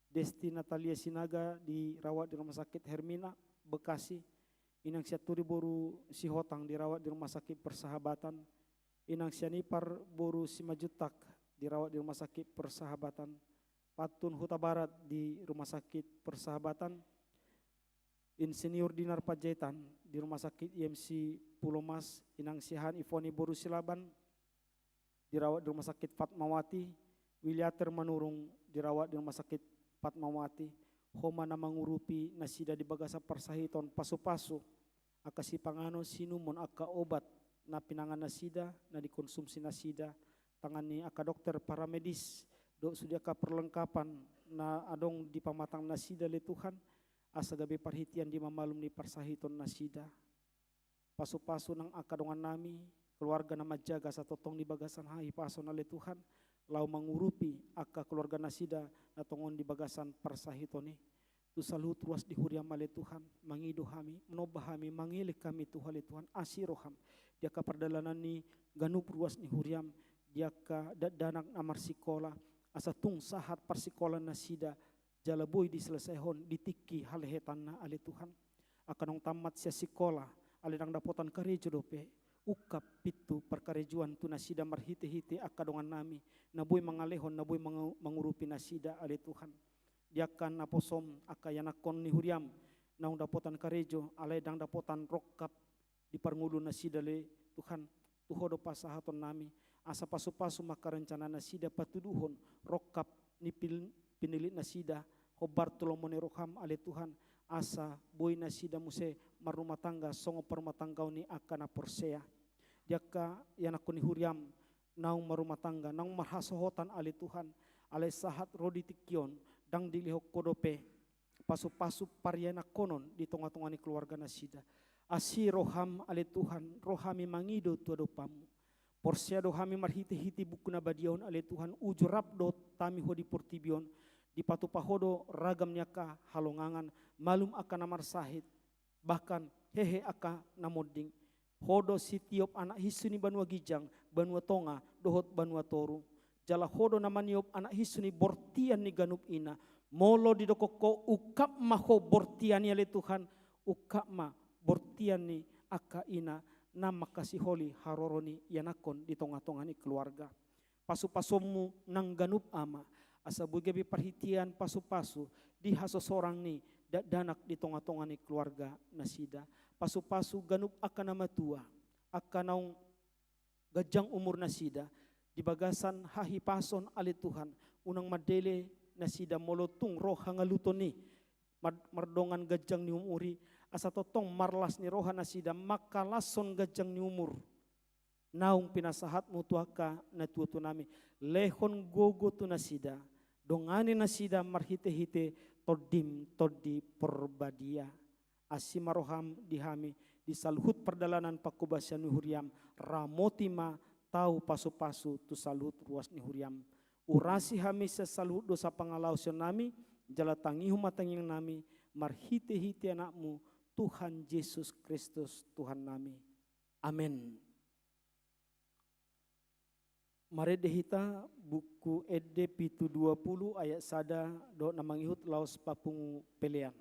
Desti Natalia Sinaga dirawat di Rumah Sakit Hermina Bekasi. Inang Sianturi boru Sihotang dirawat di Rumah Sakit Persahabatan. Inang Sianipar boru Simanjuntak dirawat di Rumah Sakit Persahabatan. Pantun Hutabarat di Rumah Sakit Persahabatan. Insinyur Dinar Panjaitan di Rumah Sakit I M C Pulomas. Inang Siahaan Ivoni boru Silaban dirawat di Rumah Sakit Fatmawati. Wiliater Manurung dirawat di Rumah Sakit Fatmawati. Ho ma na mangurupi nasida di bagasan parsahiton, pasupasu angka sipanganon, siinumon, angka obat na pinangan nasida, na dikonsumsi nasida, tangan ni angka dokter, paramedis, dohot sude angka perlengkapan na adong di pamatang nasida ale Tuhan, asa gabe parhitean di mamalum ni parsahiton nasida. Pasupasu nang angka dongan nami, keluarga na manjaga asa tongtong di bagasan hahipason ale Tuhan, laho mangurupi angka keluarga nasida na tongon di bagasan parsahiton i. Tu saluhut ruas ni huriam ale Tuhan, mangido hami, manomba hami, mangelek hami tu Ho ale Tuhan, asi roham di angka pardalanan ni ganup ruas ni huriam, di angka dakdanak na marsikola, asa tung sahat parsikolaan nasida, jala boi diselesaihon di tingki halehetanna ale Tuhan. Angka naung tammat sian sikola, alai ndang dapotan karejo dope, ungkap pintu parkarejoan tu nasida marhitehite angka dongan nami, na boi mangalehon, na boi mangu-, mangurupi nasida ale Tuhan. Di angka naposom, angka ianakhon ni huriam, naung dapotan karejo, alai ndang dapotan rongkap di parngoluon nasida ale Tuhan, tu Ho do pasahaton nami, asa pasupasu ma angka rencana nasida, patuduhon rongkap ni pil-, pinillit nasida, hombar tu lomo ni roham ale Tuhan, asa boi nasida muse marrumah tangga songon parrumahtanggaon ni angka na porsea. Di angka ianakhon ni huriam, naung marrumah tangga, naung marhasohotan ale Tuhan, alai sahat ro di tingki on, ndang dilehon Ho dope pasupasu parianakhonon di tongatonga ni keluarga nasida. Asi roham ale Tuhan, ro hami mangido tu adopanmu. Porsea do hami marhitehite Buku na Badia on ale Tuhan, uju rap dohot hami Ho di portibi on, dipatupa Ho do ragam ni angka halongangan, malum angka na marsahit, bahkan hehe angka na monding. Ho do sitiop anak hinsu ni banua ginjang, banua tonga, dohot banua toru. Jala Ho do na maniop anak hinsu ni bortian ni ganup ina. Molo didok Ho, ungkap ma Ho bortian i ale Tuhan, ungkap ma bortian ni angka ina na mangkasiholi haroro ni ianakhon di tongatonga ni keluarga. Pasupasuonmu nang ganup Ama, asa boi gabe parhitean pasupasu di hasosorang ni dakdanak di tongatonga ni keluarga nasida. Pasupasu ganup angka na matua, angka naung ganjang umur nasida, di bagasan hahipason ale Tuhan, unang mandele nasida molo tung ro hangaluton i, mar-, mardongan ganjang ni umur i, asa tongtong marlas ni roha nasida, mangkalashon ganjang ni umur naung pinasahatmu tu angka natuatua nami. Lehon gogo tu nasida, dongani nasida marhitehite Tondim Tondi Porbadia. Asi ma roham di hami di saluhut pardalanan panghobasion ni huriam, ramoti ma tau pasupasu tu saluhut ruas ni huriam. Urasi hami sian saluhut dosa pangalaosion nami, jala tangihon ma tangiang nami, marhitehite Anakmu, Tuhan Jesus Kristus, Tuhan nami. Amen. Marende hita Buku Ende pitu dua pulu ayat sada dohot na mangihut laos papungu pelean.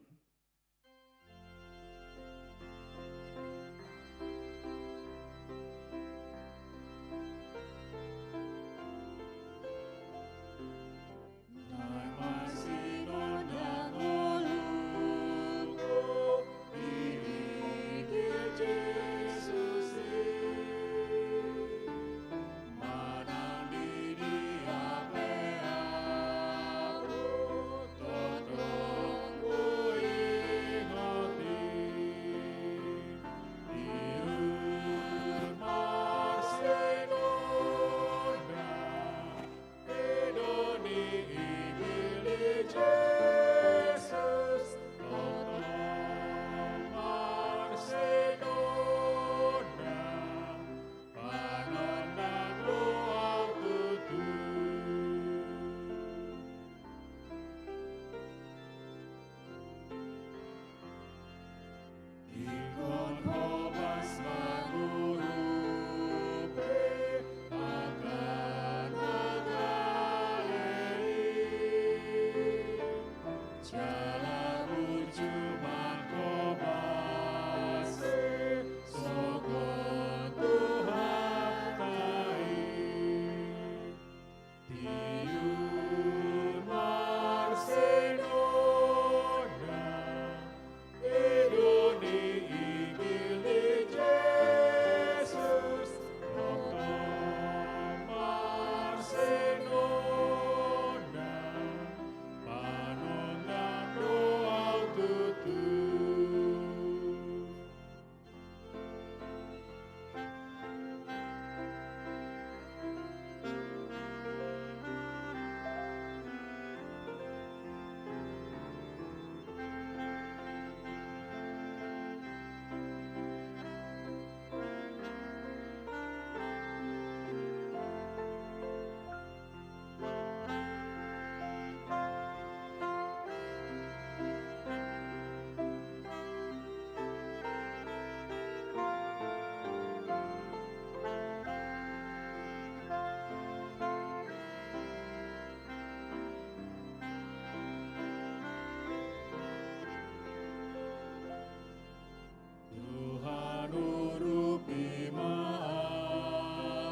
Tuhan, urupi ma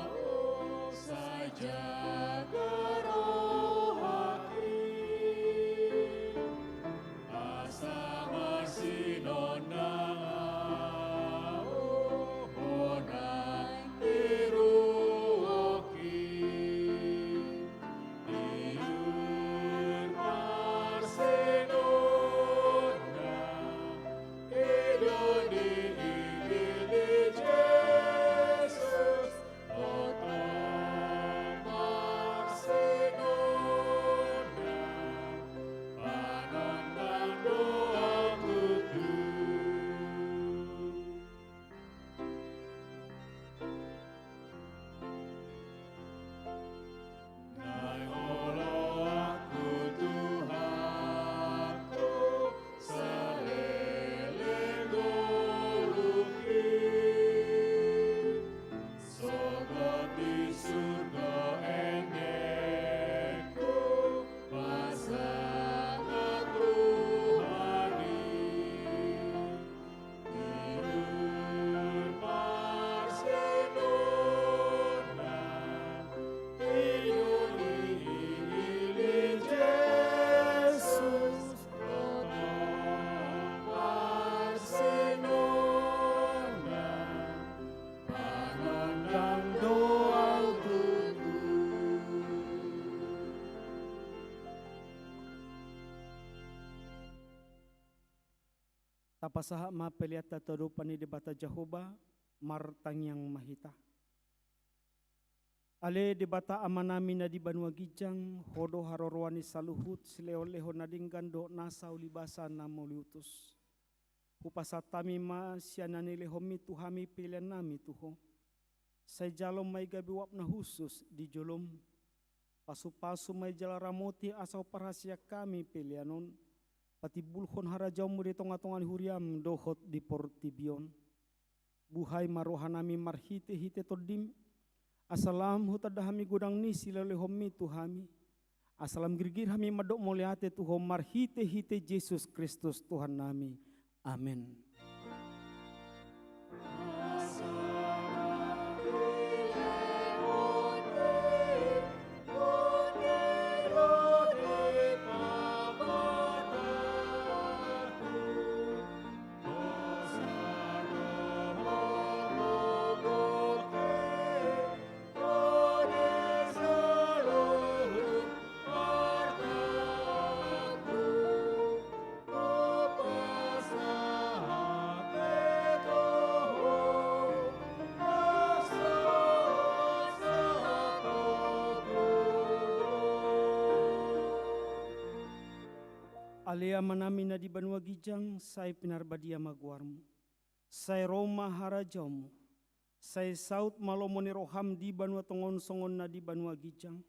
ahu, sai jaga rohangki, asa marsinondang ahu, hona tiruonki. Tapasahat ma peleanta tu adopan ni Debata Jahowa, martangiang ma hita. Ale Debata Amanami na di banua ginjang, Ho do haroroan ni saluhut silehonlehon na denggan dohot nasa ulibasa na mauliutus. Hupasahat hami ma sian na nilehonmi tu hami peleannami tu Ho. Sai jalo ma i gabe uap na hushus di jolom. Pasupasu ma i jala ramoti asa huparhaseang hami pelean on patimbulhon harajaonmu di tongatonga ni huriam dohot di portibi on. Buhai ma rohanami marhite-hite Tondim, asa lam hutanda hami godang ni silehonMi tu hami, asa lam girgir hami mandok mauliate tu Ho marhite-hite Jesus Kristus Tuhannami. Amen. Ale Amanami na di banua ginjang, sai pinarbadia ma goarMu. Sai ro ma harajaonMu. Sai saut ma lomo ni rohaM di banua tonga on songon na di banua ginjang.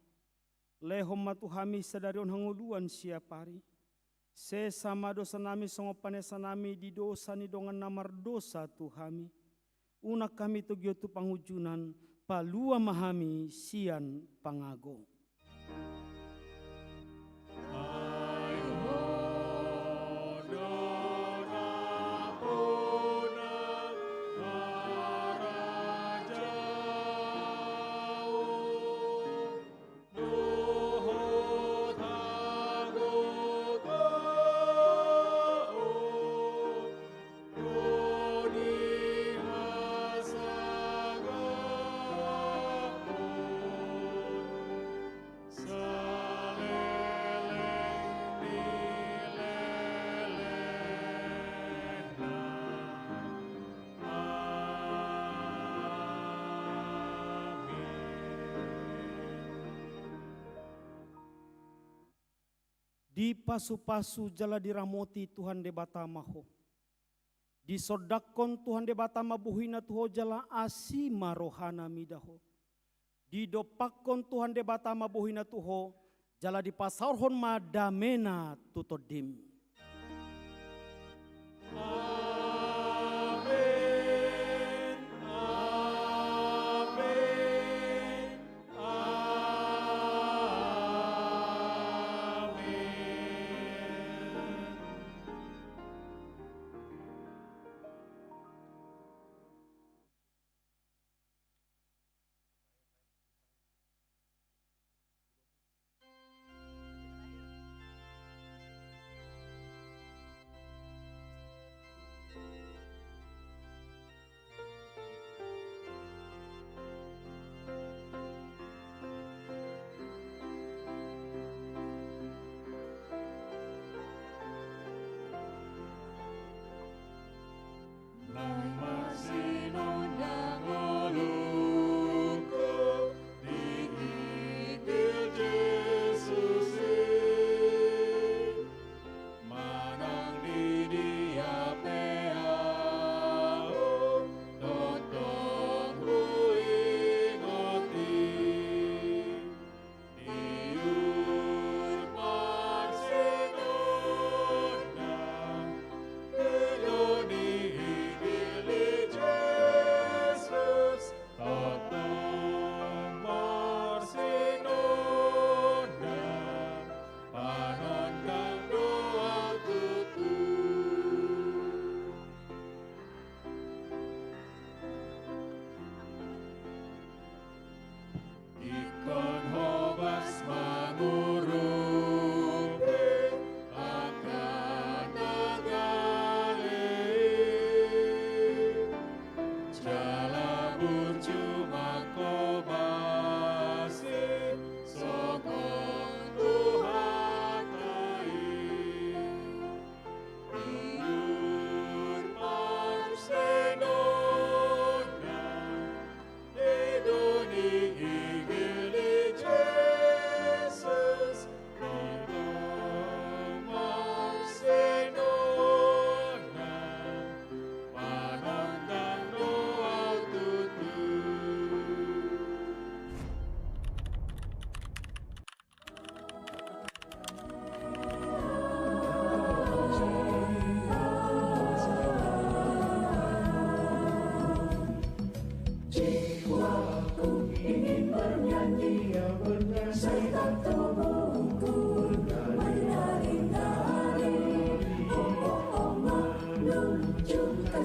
Lehon ma tu hami sadari on hangoluan siapari. Sesa ma dosanami songon panesanami di dosa ni dongan na mardosa tu hami. Unang hami togihon tu pangunjunan, palua ma hami sian pangago. Dipasupasu jala diramoti Tuhan Debata ma ho. Disondangkon Tuhan Debata ma bohiNa tu ho jala asi ma rohaNa mida ho. Didompakkon Tuhan Debata ma bohiNa tu ho, jala dipasaorhon ma dameNa tu tondim. Amen. Amen. Amen.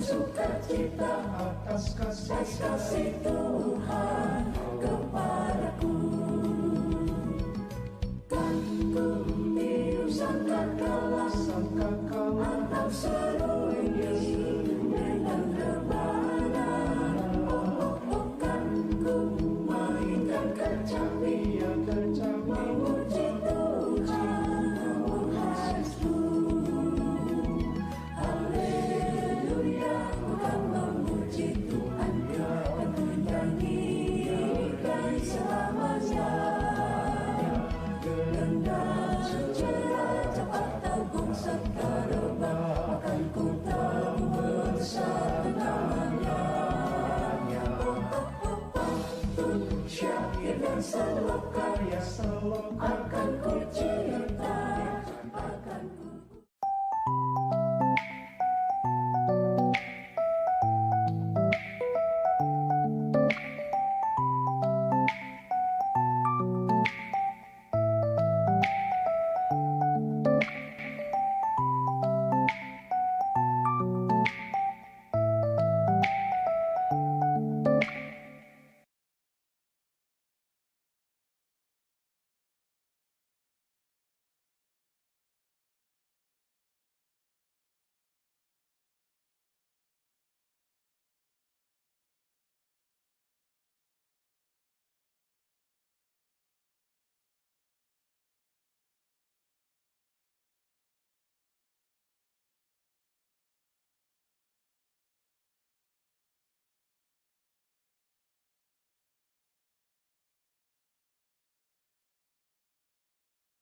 sukacita atas kasih, kasih Tuhan kepadaku. Kan ku tiru sangkakala, sangkakala atau seruling dengan rebana. Oh, oh, oh, kan ku mainkan kecapi, ya, kecapi, memuji Tuhan, oh, haleluya. Haleluya, ku kan memuji Tuhan, ku kan menyanyikan selamanya. Dengan cerita cepat, teguh serta rebah, akan ku tahu besar namanya. Oh, oh, oh, oh, pun syakir dan selokan, ya, selokan akan